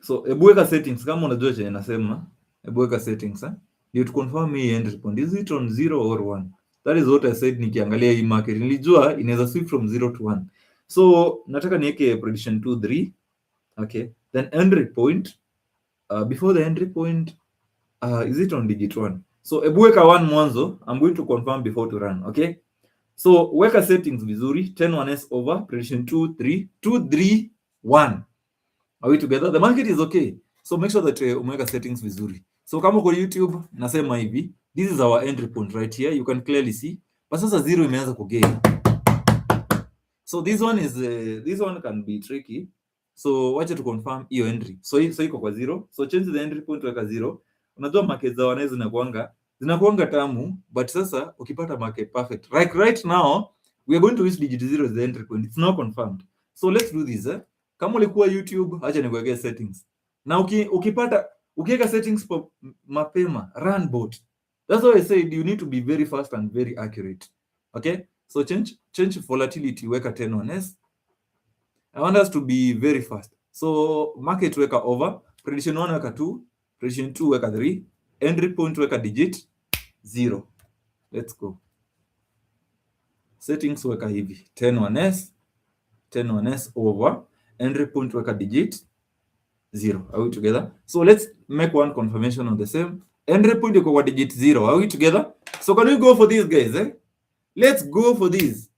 So ebu weka settings kama unajua chenye nasema. Ebu weka settings, you to confirm hii entry point. Is it on 0 or 1? That is what I said nikiangalia hii market. Nilijua inaweza swing from 0 to 1. So nataka niweke prediction 2 3. Okay. Then entry point. Before the entry point, is it on digit 1? So ebu weka 1 mwanzo. I'm going to confirm before to run. Okay. So weka settings vizuri, 10-1s over, prediction 2-3-1. Are we together? The market is okay. So make sure that umeweka settings vizuri. So kama kwa YouTube nasema hivi, this is our entry point right here. You can clearly see. But sasa zero imeanza kugain. So this one can be tricky. So wacha to confirm hiyo entry. So iko kwa zero. So change the entry point weka zero. Unajua market za wanaweza zinakuanga tamu, but sasa ukipata market perfect. Like right now, we are going to use digit zero as the entry point. It's not confirmed. So let's do this. Kama ulikuwa YouTube, acha nikuwekea settings. Na ukiweka settings mapema, run bot. That's why I said you need to be very fast and very accurate. Okay? So change volatility, weka 10-1s. I want us to be very fast. So market weka over, prediction 1 weka 2, prediction 2 weka 3, entry point weka digit 0. Let's go. Settings weka hivi, 10-1s over, entry point weka digit 0. Are we together? So let's make one confirmation on the same. Entry point iko kwa digit 0. Are we together? So can we go for these guys? Let's go for these.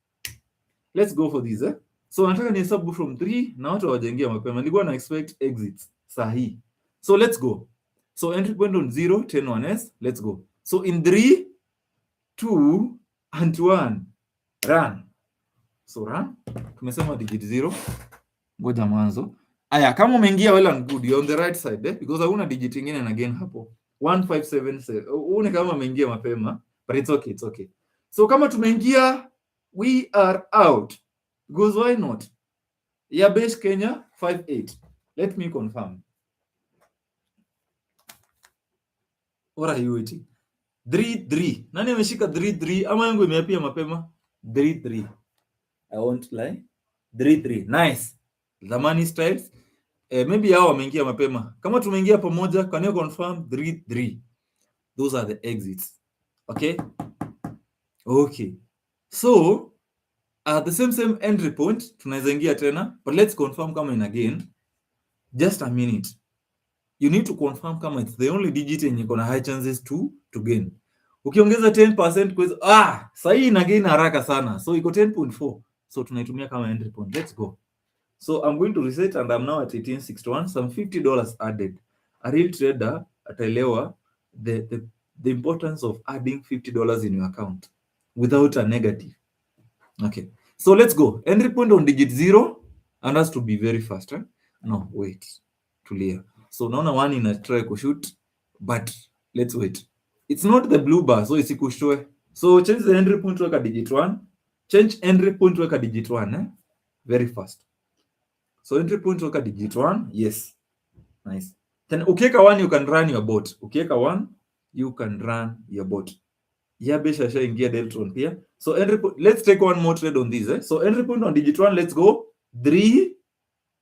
So nataka ni hesabu from 3 na watu hawajaingia mapema. Nilikuwa na expect exits sahi. So let's go. So entry point on 0, 10-1s. Let's go. So in 3, 2 and 1 run. So run. Tumesema digit 0. Ngoja mwanzo. Aya, kama umeingia well and good, you're on the right side because hauna digit nyingine na again hapo. 1577. Uone kama umeingia mapema, but it's okay. So kama tumeingia, we are out. Because why not? Ya base Kenya 58. Let me confirm. What are you waiting? 3-3. Nani ameshika 3-3? Ama yangu imeapia mapema? 3-3. I won't lie. 3-3. Nice. The money styles. Maybe hao wameingia mapema. Kama tumeingia pamoja, can you confirm 3-3? Those are the exits. Okay? Okay. So, the same entry point, tunaweza ingia tena, but let's confirm kama in again. Just a minute. You need to confirm kama it's the only digit yenye iko na high chances to gain. Ukiongeza 10% kwa sahi ina gain haraka sana. So iko 10.4. So tunaitumia kama entry point. Let's go. So I'm going to reset and I'm now at 1861. Some $50 added. A real trader ataelewa the importance of adding $50 in your account without a negative. Okay. So let's go. Entry point on digit 0 and has to be very fast. No, wait. Tulia. So naona one ina try kushoot, but let's wait. It's not the blue bar, so isikushwe. So change the entry point weka digit 1. Change entry point weka digit 1. Very fast. So entry point weka digit 1. Yes. Nice. Then ukiweka 1 you can run your bot. Ukiweka 1 you can run your bot. Yabesha shaingia Deltron pia. So entry point, let's take one more trade on this. So entry point on digit 1, let's go. 3,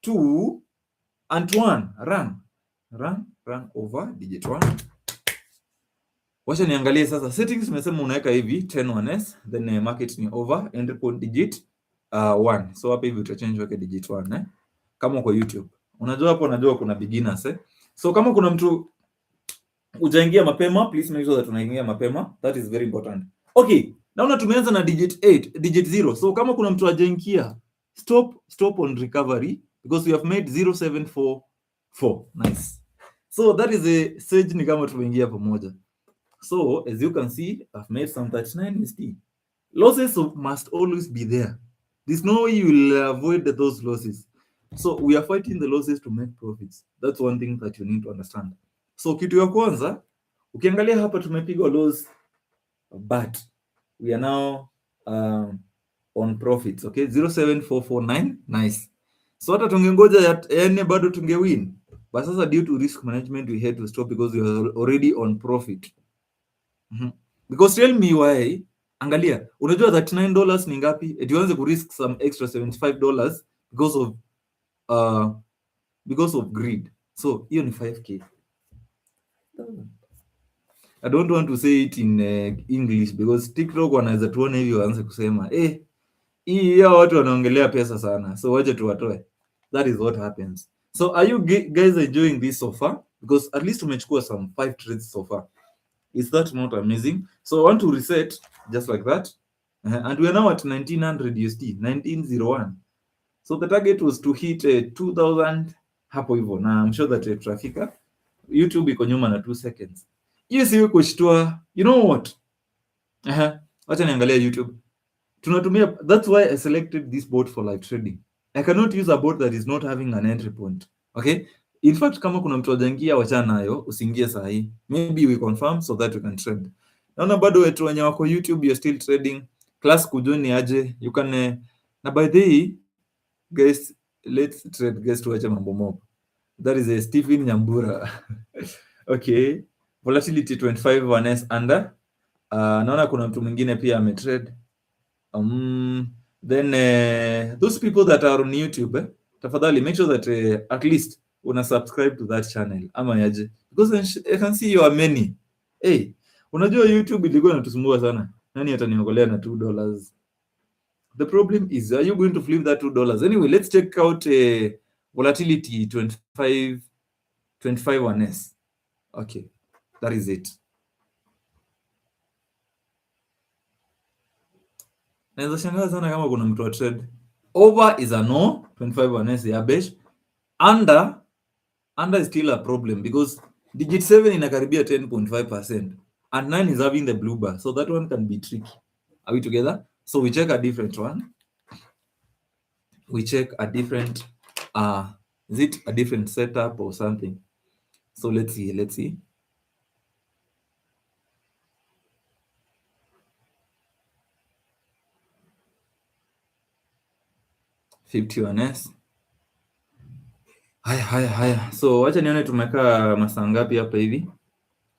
2 and 1. Run over digit 1. Wacha niangalie sasa settings. Tumesema unaweka hivi 10-1s, then market ni over, entry point digit 1. So hapa hivi utachange weke digit 1 kama kwa YouTube. Unajua kuna beginners So kama kuna mtu ujaingia mapema, please make sure that unaingia mapema. That is very important. Okay, naona tumeanza na digit 8, digit 0. So kama kuna mtu ajaingia, stop on recovery because we have made 0744. Nice. So that is a sage ni kama tumeingia pamoja. So as you can see, I've made some 39 USD. Losses must always be there. There's no way you will avoid those losses. So we are fighting the losses to make profits. That's one thing that you need to understand. So kitu ya kwanza, ukiangalia hapa tumepigwa loss, but we are now on profits. Okay, 07449. Nice. So hata tungengoja yani bado tungewin. But sasa due to risk management we had to stop because we are already on profit. Because tell me why. Angalia, unajua $39 ni ngapi? Tuanze ku risk some extra $75 because of greed. So hiyo ni 5k. I don't want to say it in English because TikTok wanaweza tuone hivi waanze kusema hii watu wanaongelea pesa sana, so waje tuwatoe. That is what happens. So are you guys enjoying this so far? Because at least tumechukua some 5 trades so far. Is that not amazing? So I want to reset just like that. And we are now at 1900 USD, 1901. So the target was to hit 2000 hapo hivyo, na I'm sure that tutafika. YouTube iko nyuma na 2 seconds. Hiyo siwe kushtua. You know what? Acha niangalia YouTube. Tunatumia, that's why I selected this bot for live trading. I cannot use a bot that is not having an entry point. Okay? In fact, kama kuna mtu ajaingia, wachana nayo, usiingie saa hii. Maybe we confirm so that we can trade. Naona bado wetu wenye wako YouTube, you're still trading. Class kujoin aje, you can na by the way, guys, let's trade. Guys, tuache mambo mob. That is a Stephen Nyambura. Okay. Volatility 25 1S under. Naona kuna mtu mwingine pia ametrade. Then those people that are on YouTube, tafadhali make sure that at least una subscribe to that channel ama yaje, because I can see you are many. Hey, unajua YouTube ilikuwa inatusumbua sana. Nani ataniokolea na $2? The problem is, are you going to flip that $2? Anyway, let's check out volatility 25 1S. Okay, that is it. Naweza shangaa sana kama kuna mtu wa trade. Over is a no, 25 1S ya besh. Under is still a problem because digit 7 inakaribia 10.5% and 9 is having the blue bar, so that one can be tricky. Are we together? So we check a different one. We check a different is it a different setup or something? So let's see. $51s. Haya. So wacha nione tumekaa masaa ngapi hapa hivi.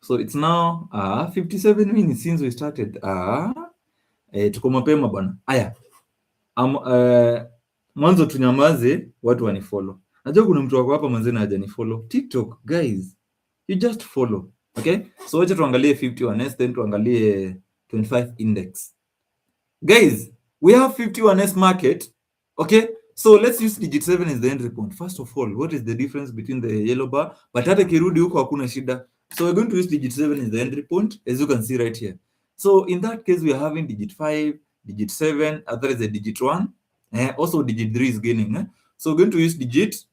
So it's now 57 minutes since we started. Tuko mapema bwana. Haya. Mwanzo tunyamaze, watu wanifollow. Najua kuna mtu wako hapa mwanzo na hajanifollow. TikTok, guys, you just follow. Okay? So wacha tuangalie 51s, then tuangalie 25 index. Guys, we have 51s market. Okay? So let's use digit 7 as the entry point. First of all, what is the difference between the yellow bar? But hata kirudi huko hakuna shida. So we're going to use digit 7 as the entry point, as you can see right here. So in that case, we are having digit 5, digit 7, other is a digit 1. Also digit 3 is gaining. So we're going to use digit,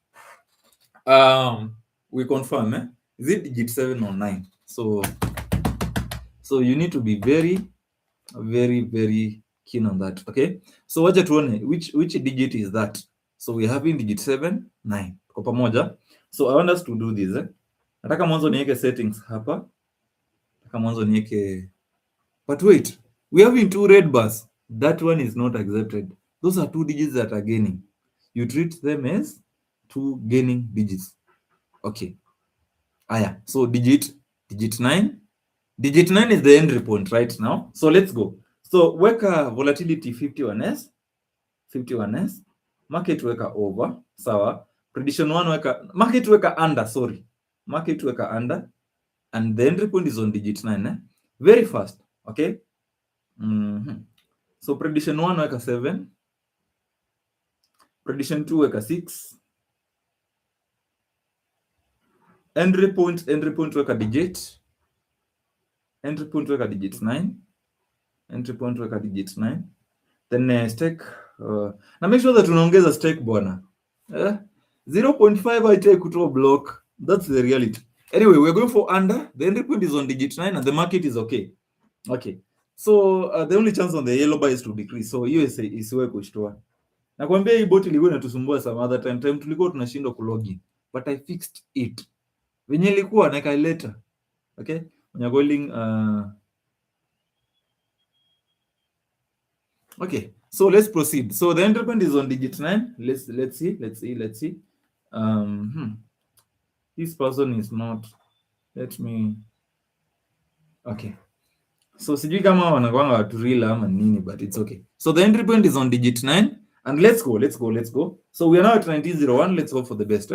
we confirm, is it digit 7 or 9? So you need to be very, very, very keen on that. Okay, so wacha tuone which digit is that. So we have in digit 7, 9 kwa pamoja. So I want us to do this. Nataka mwanzo niweke settings hapa. Nataka mwanzo niweke, but wait, we have in 2 red bars. That one is not accepted. Those are 2 digits that are gaining. You treat them as 2 gaining digits. Okay. Aya, so digit 9. Digit 9 is the entry point right now. So let's go. So weka volatility 51s. Market weka over. Sawa. Prediction 1 weka, market weka under, sorry. Market weka under. And the entry point is on digit 9. Very fast. Okay. So prediction 1 weka 7. Prediction 2 weka 6. Entry point weka digit. Entry point weka digit 9. Entry point weka digit 9. Then stake. Na make sure that unaongeza stake bwana. 0.5 I take kutoa block. That's the reality. Anyway, we're going for under. The entry point is on digit 9 and the market is okay. Okay. So the only chance on the yellow bar is to decrease. So hiyo isiwe kushtua. Nakwambia hii bot ilikuwa inatusumbua some other time tulikuwa tunashindwa kulogin. But I fixed it. Venye ilikuwa nikaileta. Okay? When you're going okay, so let's proceed. So the entry point is on digit 9. Let's see. This person is not, let me, okay. So sijui kama wanakuanga watu real ama nini, but it's okay. So the entry point is on digit 9 and let's go. So we are now at 1901. Let's hope for the best.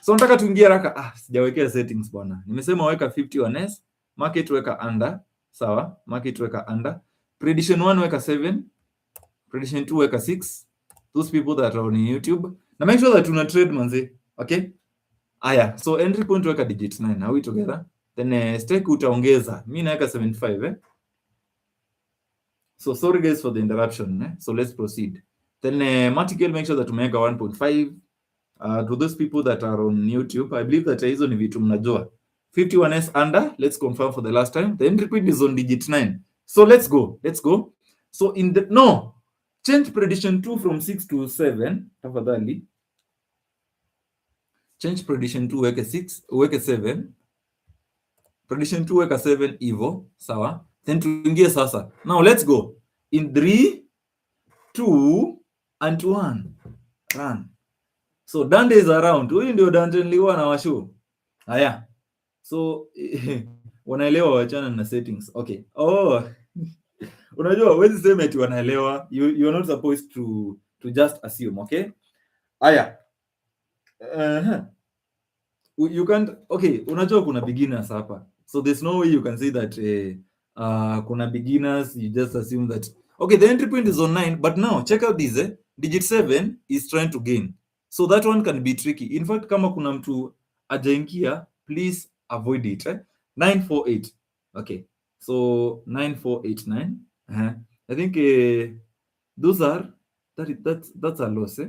So nataka tuingie haraka. Sijawekea settings bwana. Nimesema weka 51s, market weka under. Sawa, market weka under. Prediction 1 weka 7. Prediction 2 weka 6. Those people that are on YouTube. Na make sure that una trade manze. Okay? Aya, so entry point weka digit 9. Are we together? Then stake utaongeza. Mimi naweka 75 So sorry guys for the interruption. So let's proceed. Then Marticle, make sure that tumeweka 1.5. To those people that are on YouTube, I believe that hizo ni vitu mnajua. 51s under, let's confirm for the last time. The entry point is on digit 9. So let's go. So in the change prediction 2 from 6 to 7. Tafadhali. Change prediction 2 weke 6, weke 7. Prediction 2 weka 7 hivyo, sawa? Then tuingie sasa. Now let's go. In 3, 2 and 1. Run. So Dante is around. Huyu ndio Dante nilikuwa na washu. Haya. So wanaelewa, wachana na settings. Okay. Unajua huwezi sema eti wanaelewa. You are not supposed to just assume, okay? Haya. You can't, okay, unajua kuna beginners hapa. So there's no way you can say that kuna beginners, you just assume that. Okay, the entry point is on 9, but now check out this, digit 7 is trying to gain. So that one can be tricky. In fact, kama kuna mtu ajaingia, please avoid it. 948. Okay. So 9489. I think those are that's a loss,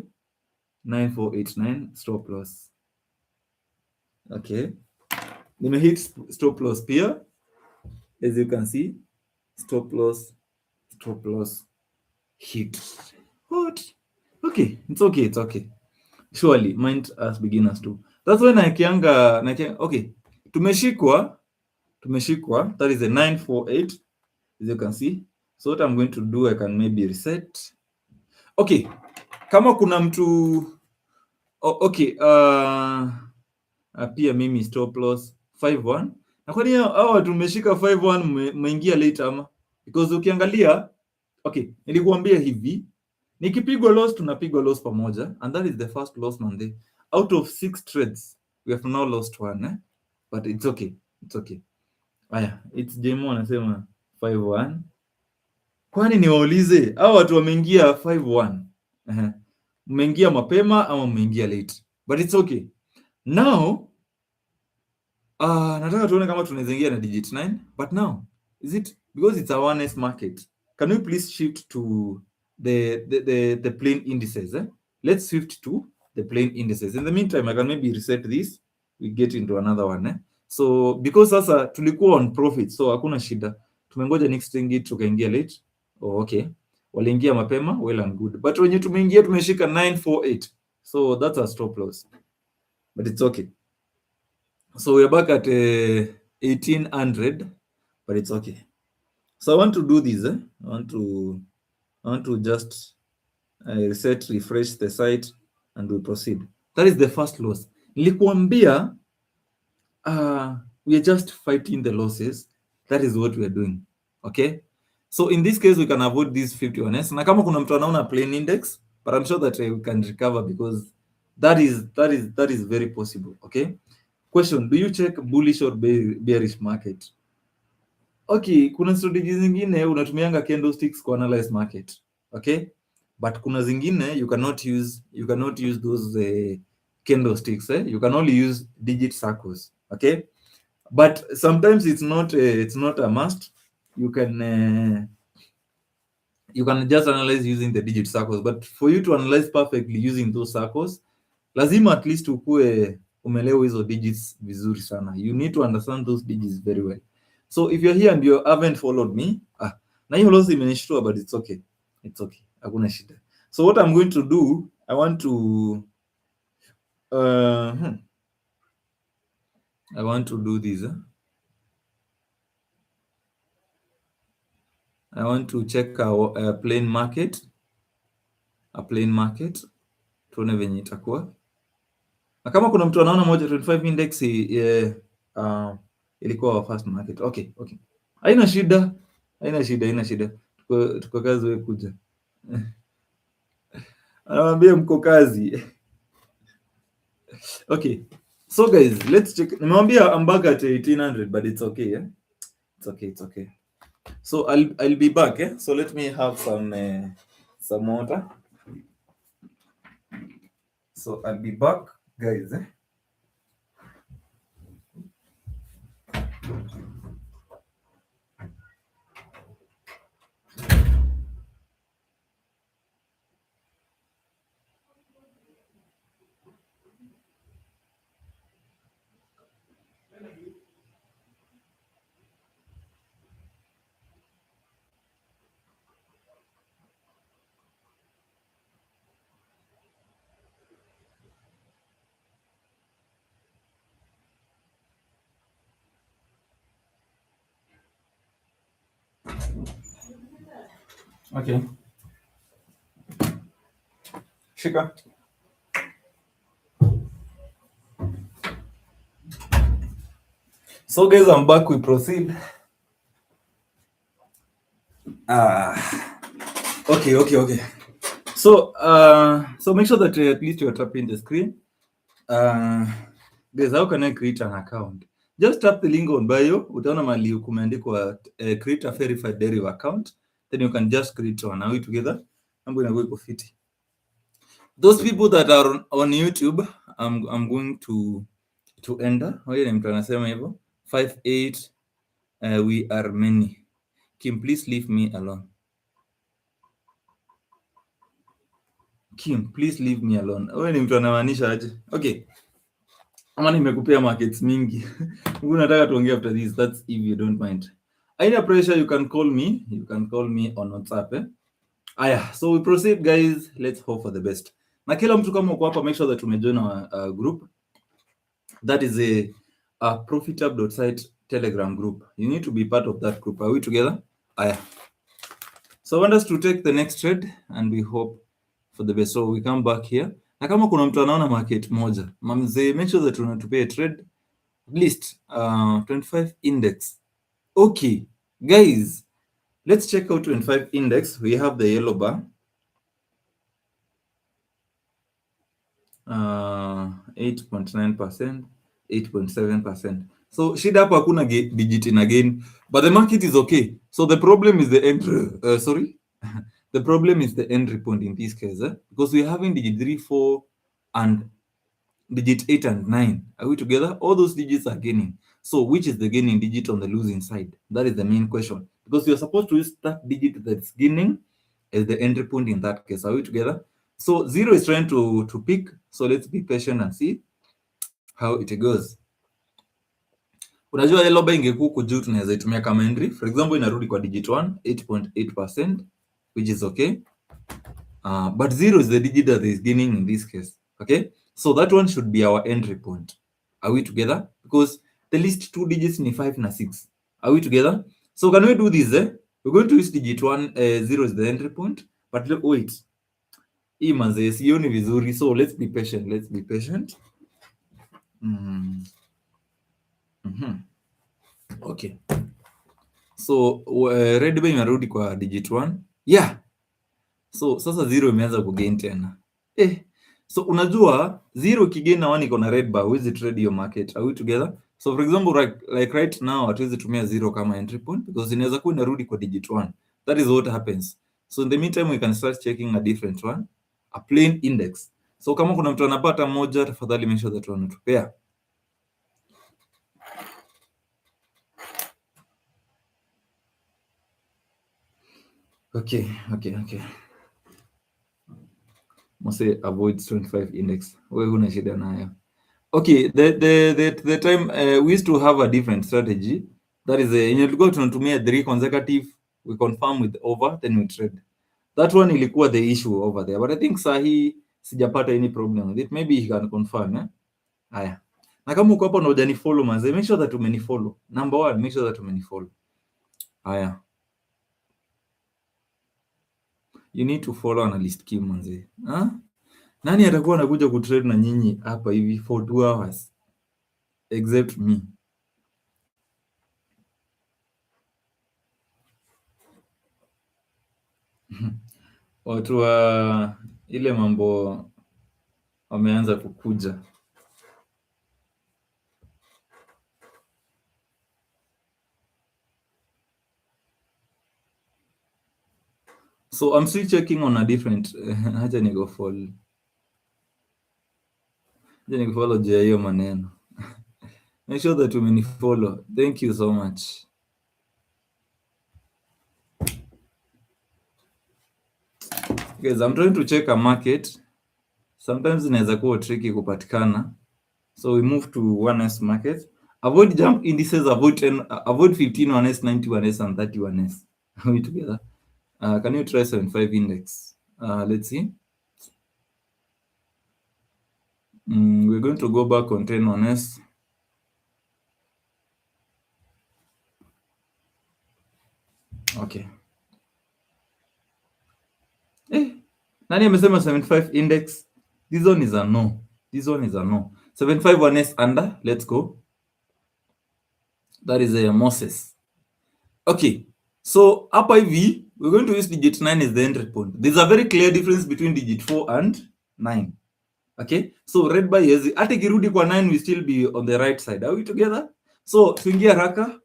9489 stop loss. Okay. Nimehit stop loss pia. As you can see, stop loss hit. What? Okay, it's okay. Surely, mind as beginners too. That's when okay. Tumeshikwa. That is a 948, as you can see. So what I'm going to do, I can maybe reset. Okay. Kama kuna mtu okay, pia mimi stop loss 51. Na kwani hao watu tumeshika 51 mmeingia late ama? Because ukiangalia, okay, nilikuambia hivi, nikipigwa loss tunapigwa loss pamoja, and that is the first loss Monday. Out of 6 trades, we have now lost 1, but it's okay. Aya, it's Jemo anasema 51. Kwani niwaulize, hao watu wameingia 51. Mmeingia mapema ama mmeingia late? But it's okay. Now, nataka tuone kama tunaweza ingia na digit 9, but now, is it because it's a 1S market? Can we please shift to the plain indices? Let's shift to the plain indices. In the meantime, I can maybe reset this. We get into another one. So because sasa tulikuwa on profit, so hakuna shida. Tumengoja next thing tukaingia late. Okay. Waliingia mapema, well and good. But when tumeingia tumeshika 948. So that's a stop loss. But it's okay. So we're back at 1800, but it's okay. So I want to do this. I want to just reset, refresh the site, and we proceed. That is the first loss. Nilikuambia, we are just fighting the losses. That is what we are doing. Okay. So in this case, we can avoid these 51s. Na kama kuna mtu anaona plain index, but I'm sure that we can recover because that is very possible. Okay. Question, do you check bullish or bearish market? Okay, kuna strategies zingine unatumianga candlesticks ku analyze market. Okay? But kuna zingine you cannot use those candlesticks, You can only use digit circles. Okay? But sometimes it's not a must. You can just analyze using the digit circles, but for you to analyze perfectly using those circles, lazima at least ukue umelewa hizo digits vizuri sana. You need to understand those digits very well. So if you're here and you haven't followed me, na hiyo loss imenishtua, but it's okay. Hakuna shida. So what I'm going to do, I want to do this. I want to check our plain market. A plain market. Tuone venye itakuwa. Na kama kuna mtu anaona 125 index ilikuwa our first market. Okay. Haina shida. Tuko kazi, wewe kuja. Anamwambia mko kazi. Okay. So guys, let's check. Nimemwambia I'm back at 1800, but it's okay, It's okay. So I'll be back, So let me have some water. So I'll be back, guys, Okay. Shika. So guys, I'm back. We proceed. Okay. So make sure that at least you're tapping the screen. Guys, how can I create an account? Just tap the link on bio. Utaona mali kumeandikwa create a verified derivative account. Then you can just create one. Are we together? Mambo inakuwa iko fiti. Those people that are on YouTube, I'm going to enter. Wewe ni mtu anasema hivyo. 58 we are many. Kim, please leave me alone. Kim, please leave me alone. Wewe ni mtu anamaanisha aje? Okay. Ama nimekupea markets mingi. Unataka tuongee after this. That's if you don't mind. Aina pressure, you can call me. You can call me on WhatsApp. Aya, so we proceed guys. Let's hope for the best. Na kila mtu kama uko hapa, make sure that tumejoin our group. That is a profitable.site Telegram group. You need to be part of that group. Are we together? Aya. So I want us to take the next trade and we hope for the best. So we come back here. Na kama kuna mtu anaona market moja, mamze, make sure that unatupea trade at least 25 index. Okay, guys, let's check out 25 index. We have the yellow bar. 8.9%, 8.7%. So shida hapa hakuna digit in again, but the market is okay. So the problem is the entry, the problem is the entry point in this case, because we're having digit 3, 4, and digit 8 and 9. Are we together? All those digits are gaining. So which is the gaining digit on the losing side? That is the main question, because you're supposed to use that digit that's gaining as the entry point in that case. Are we together? So 0 is trying to pick. So let's be patient and see how it goes. Unajua yellow bar ingekuwa huko juu, tunaweza itumia kama entry. For example, inarudi kwa digit 1, 8.8%, which is okay. But 0 is the digit that is gaining in this case. Okay, so that one should be our entry point. Are we together? Because the least two digits ni 5 na 6. Are we together? So can we do this? We're going to use digit 1, 0 is the entry point. But wait, hii manze sioni vizuri, so let's be patient. Let's be patient. Okay, so red bar imerudi kwa digit 1. Yeah, so sasa 0 imeanza kugain tena. So unajua 0 kigain na 1 iko na red bar, huwezi trade your market. Are we together? So for example, like right now hatuwezi tumia 0 kama entry point because inaweza kuwa inarudi kwa digit 1. That is what happens. So in the meantime we can start checking a different one, a plain index. So kama kuna mtu anapata moja, tafadhali make sure that wanatupea. Okay. Mose avoid 25 index. Wewe huna shida nayo. Okay, the time we used to have a different strategy. That is yenye tulikuwa tunatumia 3 consecutive, we confirm with over, then we trade. That one ilikuwa the issue over there, but I think sahi sijapata any problem with it. Maybe he can confirm. Haya. Na kama uko hapo na hujanifollow manze, make sure that umenifollow. Number 1, make sure that umenifollow. Haya. You need to follow Analyst Kim manze. Nani atakuwa anakuja kutrade na nyinyi hapa hivi for 2 hours except me? Watu wa ile mambo wameanza kukuja. So I'm still checking on a different haja niko follow juu ya hiyo maneno. Make sure that umenifollow. Thank you so much. Guys, I'm trying to check a market. Sometimes inaweza kuwa tricky kupatikana. So we move to 1S market. Avoid jump indices, avoid 10, avoid 15 1s, 90 1s, and 30 1s. Are we together? Can you try 75 index? Let's see. We're going to go back on 10 1s. Okay. Nani amesema 75 index? This one is a no. This one is a no. 75 1s under. Let's go. That is a Moses. Okay. So hapa hivi, we're going to use digit 9 as the entry point. There's a very clear difference between digit 4 and 9. Okay. So read by Yezi. Hata kirudi kwa 9 we still be on the right side. Are we together? So tuingie haraka.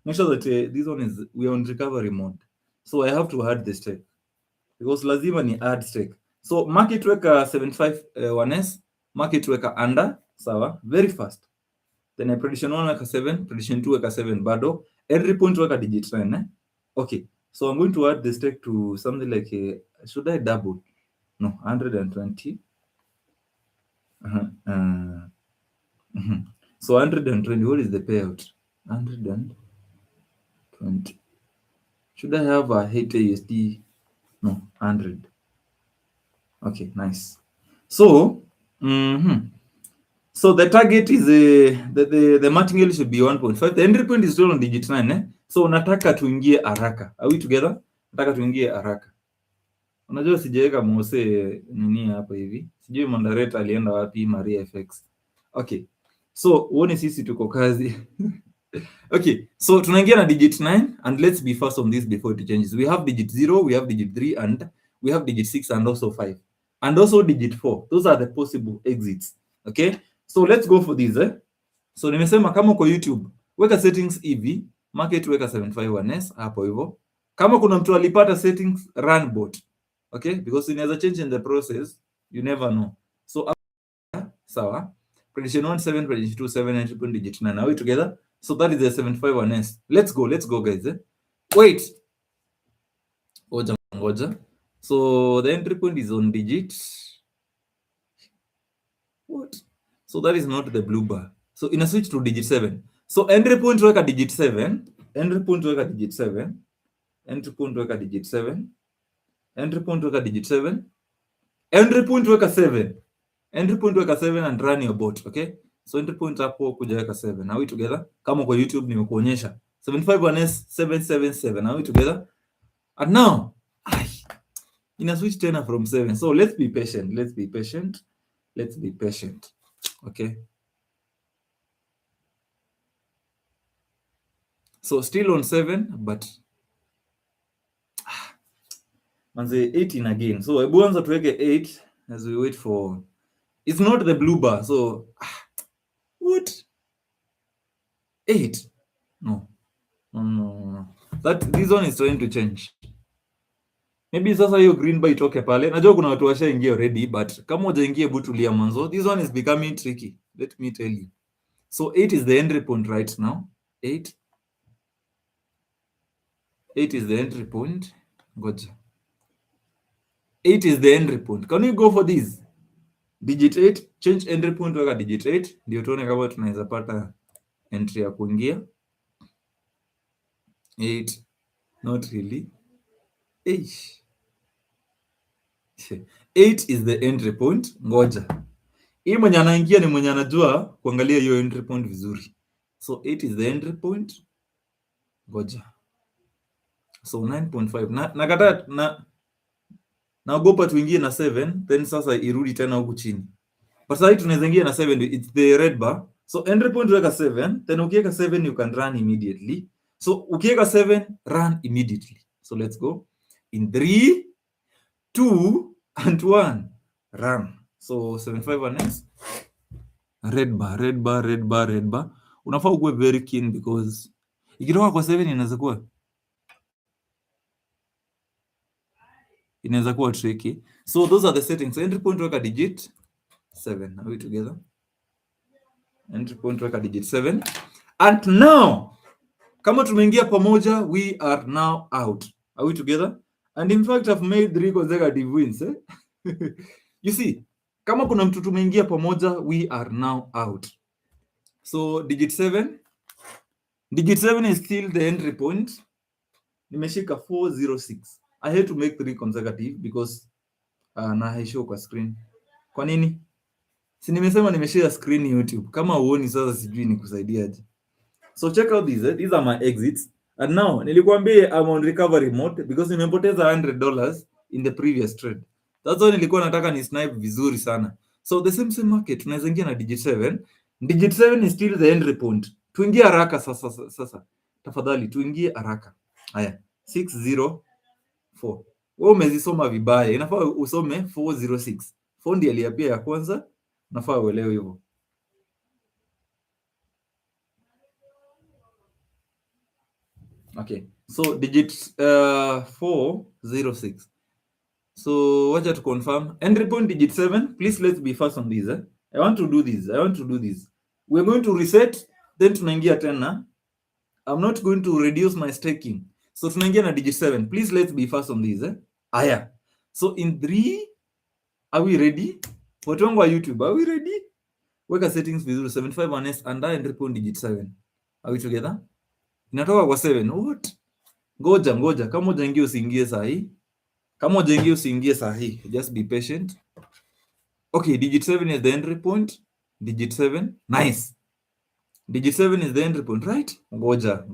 Make sure that this one is, we are on recovery mode. So I have to add the stake. Because lazima ni add stake. So market weka 75 1s, market weka under, sawa, very fast. Then prediction 1 weka 7, prediction 2 weka 7 bado. Entry point weka digit 9, Okay. So I'm going to add the stake to something like should I double? No, 120. So 120, what is the payout? 120. Should I have a 80 USD? No, 100. Okay, nice. So, so the target is the martingale should be 1.5. The entry point is still on digit 9, So nataka tuingie haraka. Are we together? Nataka tuingie haraka. Unajua sijaweka Mose nini hapa hivi. Sijui moderator alienda wapi, Maria FX. Okay. So uone sisi tuko kazi. Okay. So tunaingia na digit 9 and let's be fast on this before it changes. We have digit 0, we have digit 3 and we have digit 6 and also 5. And also digit 4. Those are the possible exits. Okay? So let's go for this. So nimesema kama kwa YouTube, weka settings hivi, market weka 751s hapo hivyo. Kama kuna mtu alipata settings, run bot. Okay? Because inaweza change in the process, you never know. So sawa. Prediction 17, prediction 27, entry point digit 9. Are we together? So that is the 751s. Let's go guys. Wait. Ngoja. So the entry point is on digit. What? So that is not the blue bar. So in a switch to digit 7. So entry point weka digit 7. Entry point weka digit 7. Entry point weka digit 7. Entry point weka digit 7. Entry point weka 7. Entry point weka 7 and run your bot. Okay? So entry point hapo kuja weka 7. Are we together? Kama kwa YouTube nimekuonyesha. 751s 777. Are we together? And now, in a switch tena from 7. So let's be patient. Let's be patient. Okay. So still on 7, but manze 18 again. So hebu anza tuweke 8 as we wait for. It's not the blue bar. So what? 8? No. This one is trying to change. Maybe sasa hiyo green bar itoke pale. Najua kuna watu washaingia already, but kama hujaingia hebu tulia mwanzo. This one is becoming tricky. Let me tell you. So 8 is the entry point right now. 8 is the entry point. Ngoja. 8 is the entry point. Can you go for this? Digit 8, change entry point weka digit 8. Ndio tuone kama tunaweza pata entry ya kuingia. 8. Not really. 8 is the entry point. Ngoja. Hii mwenye anaingia ni mwenye anajua kuangalia hiyo entry point vizuri. So 8 is the entry point. Ngoja. So 9.5. Nakata naogopa tuingie na 7, then sasa irudi tena huku chini. But sasa tunaweza ingia na 7, it's the red bar. So entry point weka 7, then ukiweka 7 you can run immediately. So ukiweka 7, run immediately. So let's go. In 3, 2, and 1. Run. So 751s. Red bar. Unafaa ukuwe very keen because ikitoka kwa 7 inaweza kuwa tricky. So those are the settings. Entry point weka digit 7. Are we together? Entry point weka digit 7. And now, kama tumeingia pamoja, we are now out. Are we together? And in fact, I've made 3 consecutive wins. You see, kama kuna mtu tumeingia pamoja, we are now out. So digit 7, Digit 7 is still the entry point. Nimeshika 406. I had to make 3 consecutive because na haishow kwa screen. Kwa nini? Si nimesema nimeshare screen YouTube. Kama uoni sasa sijui nikusaidiaje. So check out these. These are my exits. And now nilikwambia I'm on recovery mode because nimepoteza $100 in the previous trade. That's why nilikuwa nataka ni snipe vizuri sana. So the same market tunaweza ingia na digit 7. Digit 7 is still the entry point. Tuingie haraka sasa. Tafadhali tuingie haraka. Haya, 604. Wewe umezisoma vibaya. Inafaa usome 406. 4 ndiyo aliapia ya kwanza. Nafaa uelewe hivyo. Okay, so digit 406. So wacha to confirm entry point digit 7. Please let's be fast on this. I want to do this. We're going to reset, then tunaingia tena. I'm not going to reduce my staking. So tunaingia na digit 7. Please let's be fast on this. Aya. So in 3, are we ready? Watu wangu wa YouTube, are we ready? Weka settings vizuri. 75 honest and entry point digit 7. Are we together? Inatoka kwa 7. What? Ngoja. Kama hujaingia usiingie sahi. Just be patient. Okay, digit 7 is the entry point. Digit 7. Nice. Digit 7 is the entry point, right? Ngoja.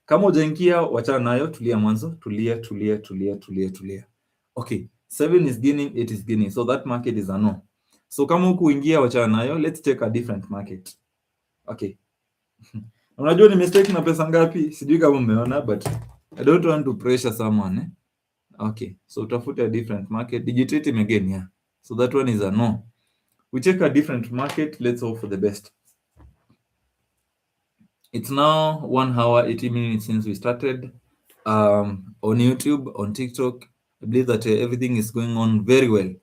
Kama hujaingia wachana nayo, tulia mwanzo. Tulia. Okay, 7 is gaining, 8 is gaining. So that market is a no. So kama huku ingia wachana nayo, let's take a different market. Okay. Unajua ni mistake na pesa ngapi? Sijui kama umeona, but I don't want to pressure someone. Okay, so utafute a different market. Digit 8 again, yeah. So that one is a no. We check a different market. Let's hope for the best. It's now 1 hour 80 minutes since we started. On YouTube, on TikTok, I believe that everything is going on very well.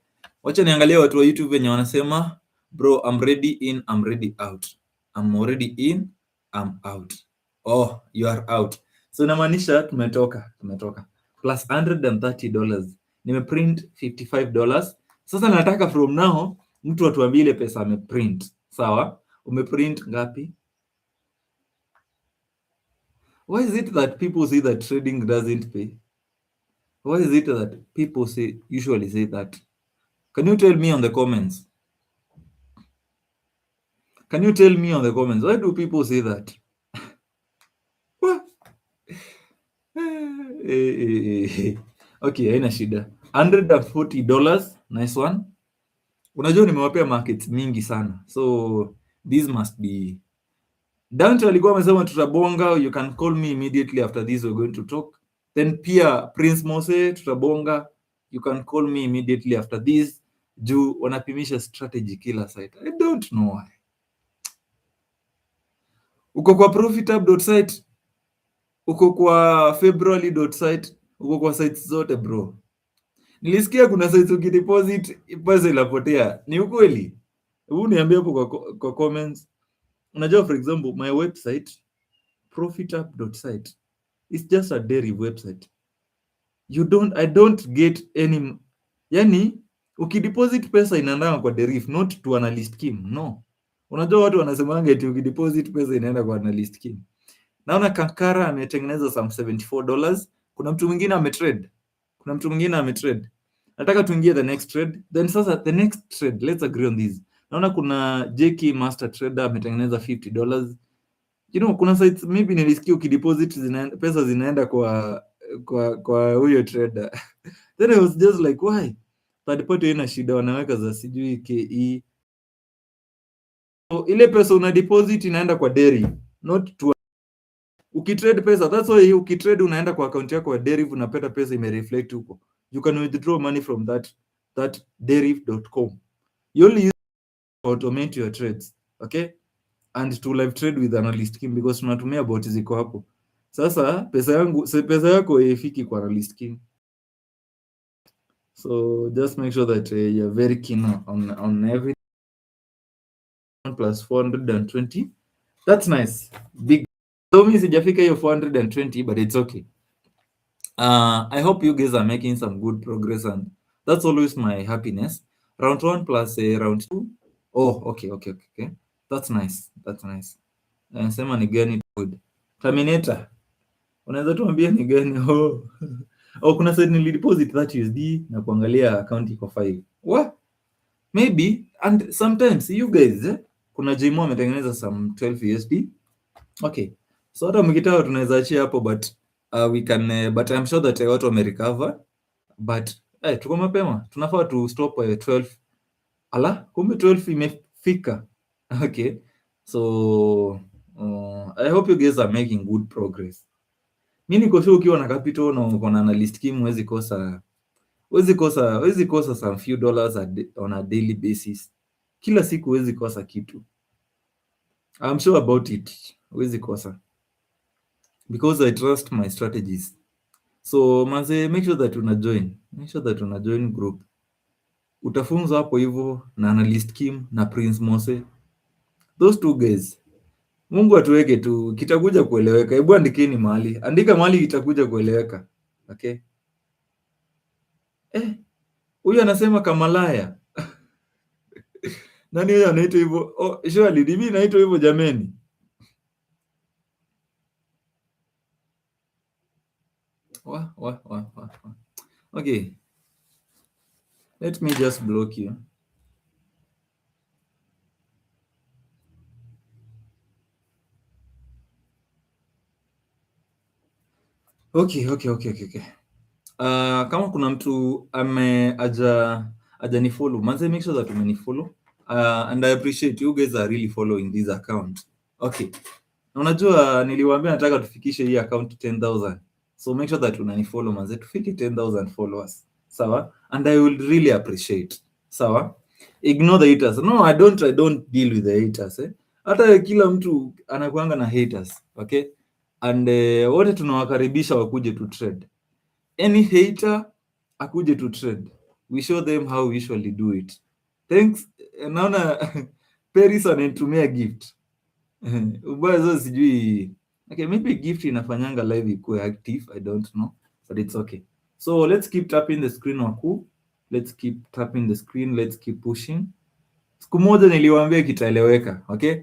Wacha niangalia watu wa YouTube wenye wanasema, bro, I'm ready in, I'm ready out. I'm already in, I'm out. Oh, you are out. So inamaanisha tumetoka. Plus $130. Nimeprint $55. Sasa nataka from now mtu atuambie ile pesa ameprint. Sawa? Umeprint ngapi? Why is it that people say that trading doesn't pay? Why is it that people usually say that? Can you tell me on the comments? Why do people say that? Okay, haina shida. $140. Nice one. Unajua nimewapea markets mingi sana. So this must be Dante alikuwa amesema tutabonga. You can call me immediately after this, we're going to talk. Then pia Prince Mose tutabonga. You can call me immediately after this. Juu wanapimisha strategy kila site. I don't know why. Uko kwa profithub.site, uko kwa february.site, uko kwa sites zote bro. Nilisikia kuna sites ukideposit pesa inapotea. Ni ukweli? Hebu niambie hapo kwa comments. Unajua, for example, my website profithub.site is just a derivative website. I don't get any, yani ukideposit pesa inaenda kwa derivative, not to analyst scheme. No. Unajua watu wanasemanga eti ukideposit pesa inaenda kwa analyst scheme. Naona Kankara ametengeneza some $74. Kuna mtu mwingine ametrade. Nataka tuingie the next trade. Then sasa the next trade, let's agree on this. Naona kuna JK Master Trader ametengeneza $50. You know, kuna sites maybe nilisikia ukideposit pesa zinaenda kwa huyo trader. Then I was just like, why? Third party ina shida, wanaweka za sijui KE. So ile pesa una deposit inaenda kwa deri, not to ukitrade pesa. That's why ukitrade unaenda kwa account yako ya deriv, unapata pesa imereflect huko. You can withdraw money from that deriv.com. You only use to automate your trades, okay? And to live trade with analyst king because tunatumia bot ziko hapo. Sasa pesa yako ifiki kwa analyst king. So just make sure that you're very keen on everything. Plus 420. That's nice. Big. So mimi sijafika hiyo 420, but it's okay. I hope you guys are making some good progress, and that's always my happiness. Round 1 plus round 2. Oh, okay. That's nice. That's nice. Anasema ni gani good. Terminator. Unaweza tuambia ni gani? Oh. Oh, kuna side nilideposit that USD na kuangalia account iko 5. What? Maybe, and sometimes you guys kuna Jimo ametengeneza some 12 USD. Okay. So hata mkitaka tunaweza achia hapo, but we can but I'm sure that watu wamerecover, but tuko mapema. Tunafaa to stop 12. Ala, kumbe 12 imefika. Okay. So I hope you guys are making good progress. Mimi niko sure ukiwa na capital na uko na analyst team huwezi kosa some few dollars on a daily basis. Kila siku huwezi kosa kitu. I'm sure about it. Huwezi kosa. Because I trust my strategies. So manze, make sure that una join. Make sure that una join group. Utafunzwa hapo hivyo na analyst Kim na Prince Mose. Those two guys. Mungu atuweke tu, kitakuja kueleweka. Hebu andikeni mahali. Andika mahali kitakuja kueleweka. Okay? Huyu anasema Kamalaya. Nani huyo anaitwa hivyo? Oh, surely mimi naitwa hivyo jameni. Okay. Let me just block you. Okay. Kama kuna mtu ajanifollow, manze make sure that umenifollow. And I appreciate you guys are really following this account. Okay. Na unajua niliwaambia nataka tufikishe hii account 10,000. So make sure that unanifollow manze, tufike 10,000 followers. Sawa? And I will really appreciate. Sawa? Ignore the haters. No, I don't deal with the haters. Hata kila mtu anakuanga na haters. Okay? And wote tunawakaribisha wakuje to trade. Any hater akuje to trade. We show them how we usually do it. Thanks. Naona Paris ananitumia gift. Ubaya zo sijui. Okay, maybe gift inafanyanga live ikuwe active. I don't know. But it's okay. So let's keep tapping the screen waku. Let's keep tapping the screen. Let's keep pushing. Siku moja niliwaambia kitaeleweka. Okay?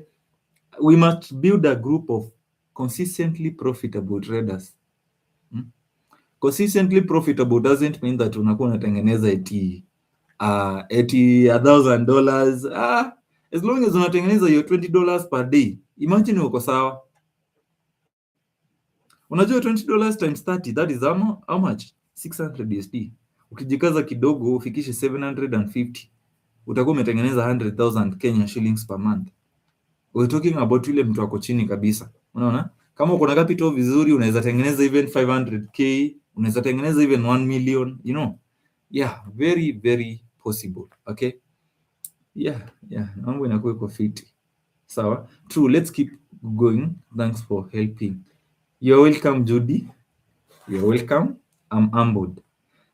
We must build a group of consistently profitable traders. Consistently profitable doesn't mean that unakuwa unatengeneza eti $1,000. As long as unatengeneza your $20 per day, imagine uko sawa. Unajua $20 times 30, that is how much? 600 USD. Ukijikaza kidogo ufikishe 750, utakuwa umetengeneza 100,000 Kenya shillings per month. We're talking about yule mtu wako chini kabisa. Unaona? Kama uko na capital vizuri unaweza tengeneza even 500k, unaweza tengeneza even 1 million, you know. Yeah, very very possible. Okay? Yeah, mambo inakuwa iko fiti. Sawa? True, let's keep going. Thanks for helping. You're welcome Judy. You're welcome. I'm humbled.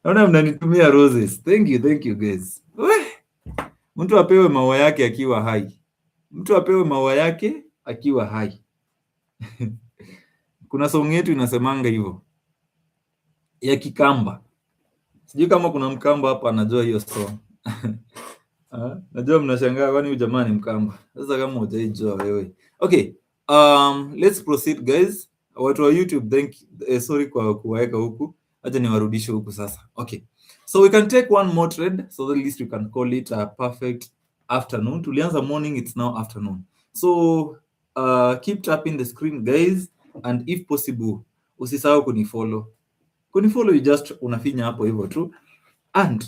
Naona mnanitumia roses. Thank you guys. Mtu apewe maua yake akiwa hai. Kuna song yetu inasemanga hivyo ya Kikamba. Sijui kama kuna Mkamba hapa anajua hiyo song. Najua mnashangaa kwani huyu jamaa ni Mkamba. Sasa kama hujaijua wewe. Okay, let's proceed guys. Watu wa YouTube, sorry kwa kuweka huku. Acha niwarudishe huku sasa. Okay. So we can take one more trade, so at least we can call it a perfect afternoon. Tulianza morning, it's now afternoon. So keep tapping the screen guys, and if possible usisahau kunifollow. You just unafinya hapo hivyo tu, and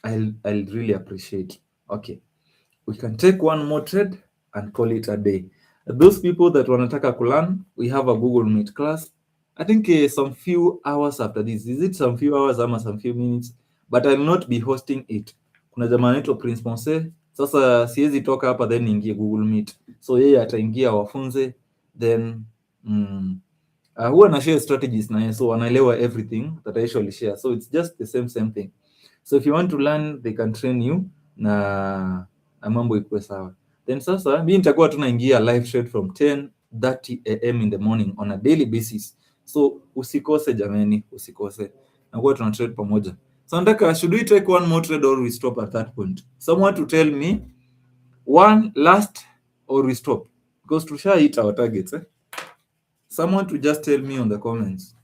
I'll really appreciate. Okay, we can take one more trade and call it a day. Those people that wanataka kulearn, we have a Google Meet class. I think some few hours after this. Is it some few hours ama some few minutes? But I'll not be hosting it. Kuna jamaa anaitwa Prince Mose. Sasa siwezi toka hapa then niingie Google Meet. So yeye ataingia wafunze, then huwa na share strategies na yeye, so anaelewa everything that I usually share. So it's just the same thing. So if you want to learn, they can train you na mambo ikuwe sawa. Then sasa mimi nitakuwa tunaingia live trade from 10:30 AM in the morning on a daily basis. So usikose jameni, usikose. Nakuwa tuna trade pamoja. So nataka, should we take one more trade or we stop at that point? Someone to tell me one last or we stop? Because tusha hit our targets. Someone to just tell me on the comments.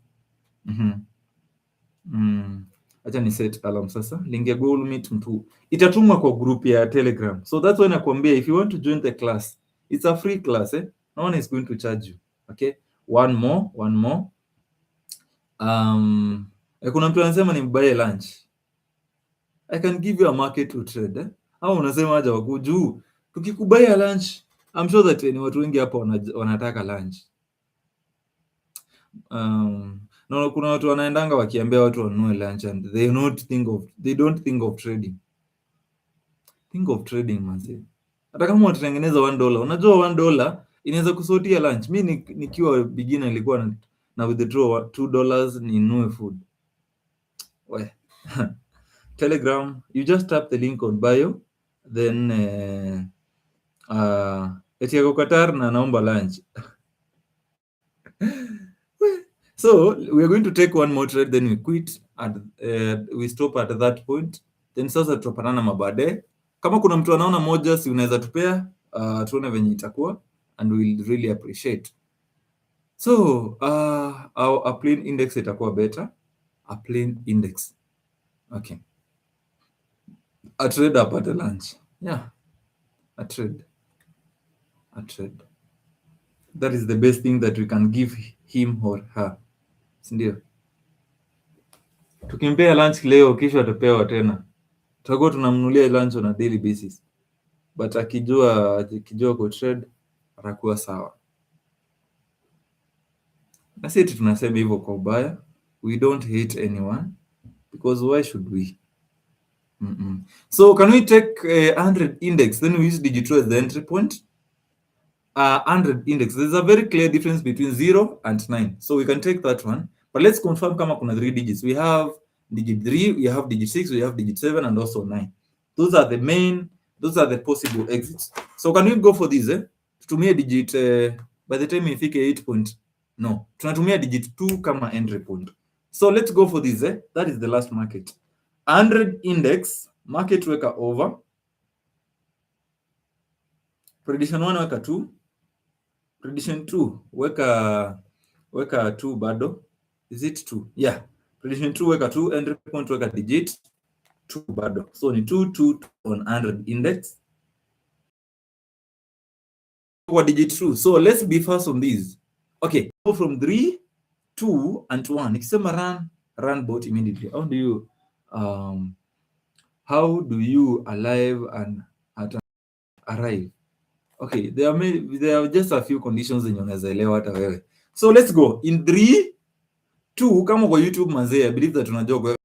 Acha ni set alarm sasa. Link ya Google Meet mtu itatumwa kwa group ya Telegram. So that's why nakwambia, if you want to join the class, it's a free class. No one is going to charge you. Okay, one more. Kuna mtu anasema ni mbaye lunch. I can give you a market to trade. Au unasema aje wako juu? Tukikubaya lunch, I'm sure that ni watu wengi hapa wanataka lunch. No, kuna watu wanaendanga wakiambia watu wanunue lunch and they don't think of trading. Think of trading manze. Hata kama unatengeneza $1, unajua $1 inaweza kusotia lunch. Mimi nikiwa beginner nilikuwa na withdraw $2 ninunue food. We. Telegram, you just tap the link on bio, then eti yako Qatar na naomba lunch. So we are going to take one more trade, then we quit and we stop at that point. Then sasa tutapatana mabade. Kama kuna mtu anaona moja, si unaweza tupea tuone venye itakuwa, and we'll really appreciate. So our plain index itakuwa better. A plain index. Okay. A trade up at lunch. Yeah. A trade. That is the best thing that we can give him or her. Sindio? Tukimpea lunch leo, kesho atapewa tena. Tutakuwa tunamnunulia lunch on a daily basis. But akijua ku trade atakuwa sawa. Na sisi tunasema hivyo kwa ubaya. We don't hate anyone because why should we? So can we take 100 index, then we use Digitro as the entry point? 100 index, there's a very clear difference between 0 and 9, so we can take that one, but let's confirm kama kuna 3 digits. We have digit 3, we have digit 6, we have digit 7 and also 9. Those are the possible exits. So can we go for this? Tutumie digit by the time ifike 8 point, no, tunatumia digit 2 kama entry point. So let's go for this. That is the last market. 100 index, market weka over, prediction 1 weka 2, prediction 2 weka 2 bado. Is it 2? Yeah. Prediction 2 weka 2, entry point weka digit 2 bado. So ni 2 on 100 index. What digit 2? So let's be fast on these. Okay, go from 3, 2 and 1. Nikisema run bot immediately. How do you alive and arrive? Okay, there are just a few conditions zenye unaweza elewa hata wewe. So let's go in 3, 2. Kama kwa YouTube manze, I believe that unajua kwa,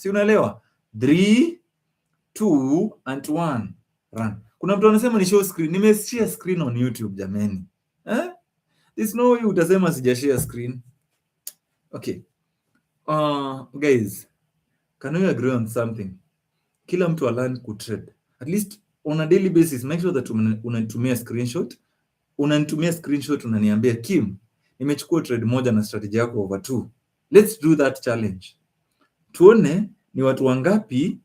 si unaelewa? 3, 2 and 1 run. Kuna mtu anasema ni show screen. Nimeshare screen on YouTube jameni. There's no way utasema sija share screen. Okay. Guys, can we agree on something? Kila mtu learn ku trade. At least on a daily basis, make sure that unanitumia screenshot. Unaniambia, Kim, nimechukua trade moja na strategy yako over 2. Let's do that challenge. Tuone ni watu wangapi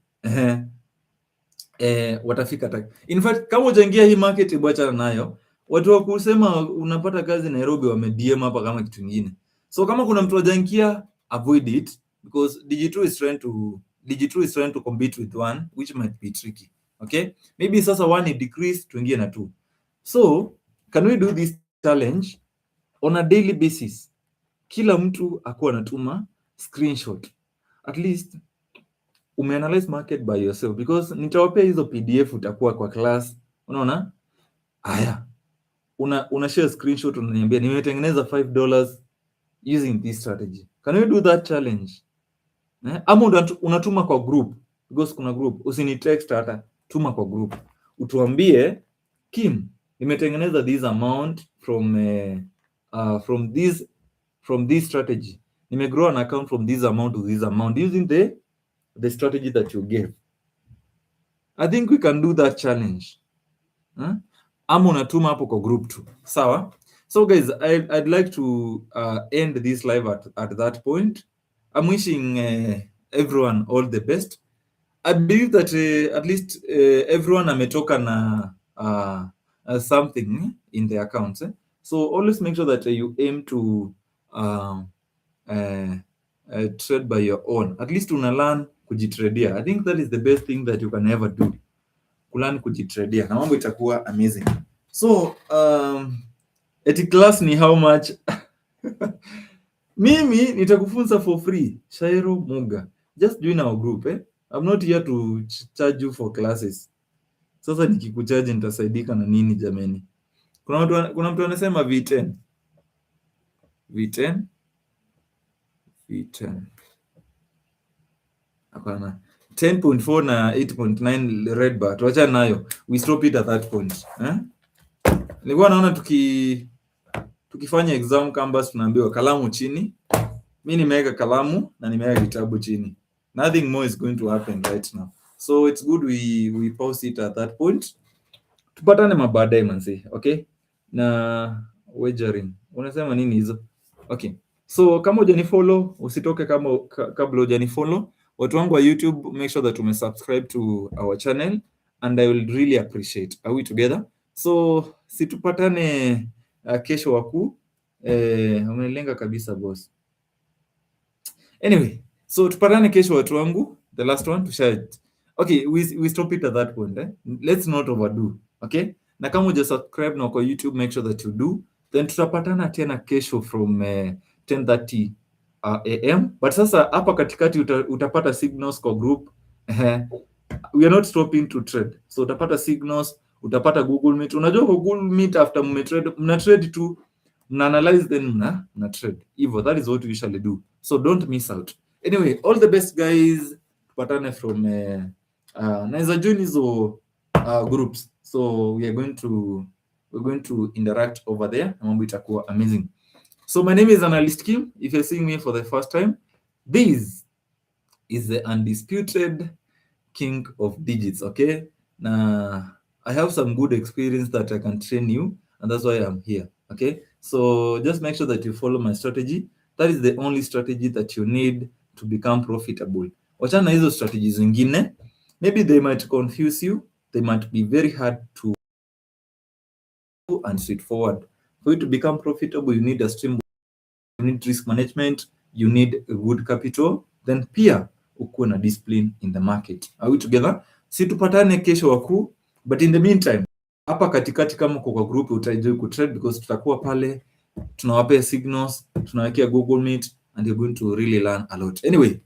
watafika. In fact, kama ujaingia hii market bwacha nayo, watu wa kusema unapata kazi Nairobi wame DM hapa kama kitu kingine. So kama kuna mtu ajaingia, avoid it because Digitro is trying to compete with 1, which might be tricky. Okay? Maybe sasa 1 is decrease, tuingie na 2. So, can we do this challenge on a daily basis? Kila mtu akuwa anatuma screenshot. At least umeanalyze market by yourself because nitawapea hizo PDF utakuwa kwa class. Unaona? Haya. Una share screenshot, unaniambia nimetengeneza $5 using this strategy. Can we do that challenge? Ama unatuma kwa group because kuna group, usini text hata, tuma kwa group. Utuambie, Kim, nimetengeneza this amount from this strategy. Nimegrow an account from this amount to this amount using the strategy that you gave. I think we can do that challenge. Ama unatuma hapo kwa group too. Sawa? So guys, I'd like to end this live at that point. I'm wishing everyone all the best. I believe that at least everyone ametoka na something in the account. So always make sure that you aim to trade by your own. At least una learn kujitradia. I think that is the best thing that you can ever do. Kulearn kujitradia. Na mambo itakuwa amazing. So eti class ni how much? Mimi nitakufunza for free. Shairo Muga. Just join our group. I'm not here to charge you for classes. Sasa nikikucharge nitasaidika na nini jameni? Kuna mtu anasema V10. V10. Hapana. 10.4 na 8.9 red bar. Tuacha nayo. We stop it at that point. Nilikuwa naona tukifanya exam canvas tunaambiwa kalamu chini. Mimi nimeweka kalamu na nimeweka kitabu chini. Nothing more is going to happen right now. So it's good we pause it at that point. Tupatane mabaadaye manzi, okay? Na wagering. Unasema nini hizo? Okay. So kama hujanifollow, usitoke kabla hujanifollow. Watu wangu wa YouTube, make sure that umesubscribe to our channel and I will really appreciate. Are we together? So situpatane kesho wakuu. Umenilenga kabisa boss. Anyway, so tupatane kesho watu wangu. The last one to share. Okay, we stop it at that point. Let's not overdo. Okay? Na kama hujasubscribe na kwa YouTube, make sure that you do. Then tutapatana tena kesho from 10:30 am. But sasa hapa katikati utapata signals kwa group. We are not stopping to trade. So utapata signals, utapata Google Meet. Unajua kwa Google Meet after mna trade tu, mna analyze then mna trade. Hivyo, that is what we usually do. So don't miss out. Anyway, all the best guys. Tupatane from naweza join hizo groups. So we're going to interact over there. Mambo itakuwa amazing. So my name is Analyst Kim. If you're seeing me for the first time, this is the undisputed king of digits, okay? Now, I have some good experience that I can train you, and that's why I'm here, okay? So just make sure that you follow my strategy. That is the only strategy that you need to become profitable. Wachana hizo strategies zingine, maybe they might confuse you. They might be very hard to and straightforward. For you to become profitable, you need a stream, you need risk management, you need a good capital, then pia ukuwe na discipline in the market. Are we together? Si tupatane kesho wakuu, but in the meantime, hapa katikati kama kwa group utaenjoy kutrade because tutakuwa pale, tunawapea signals, tunawekea Google Meet, and you're going to really learn a lot. Anyway,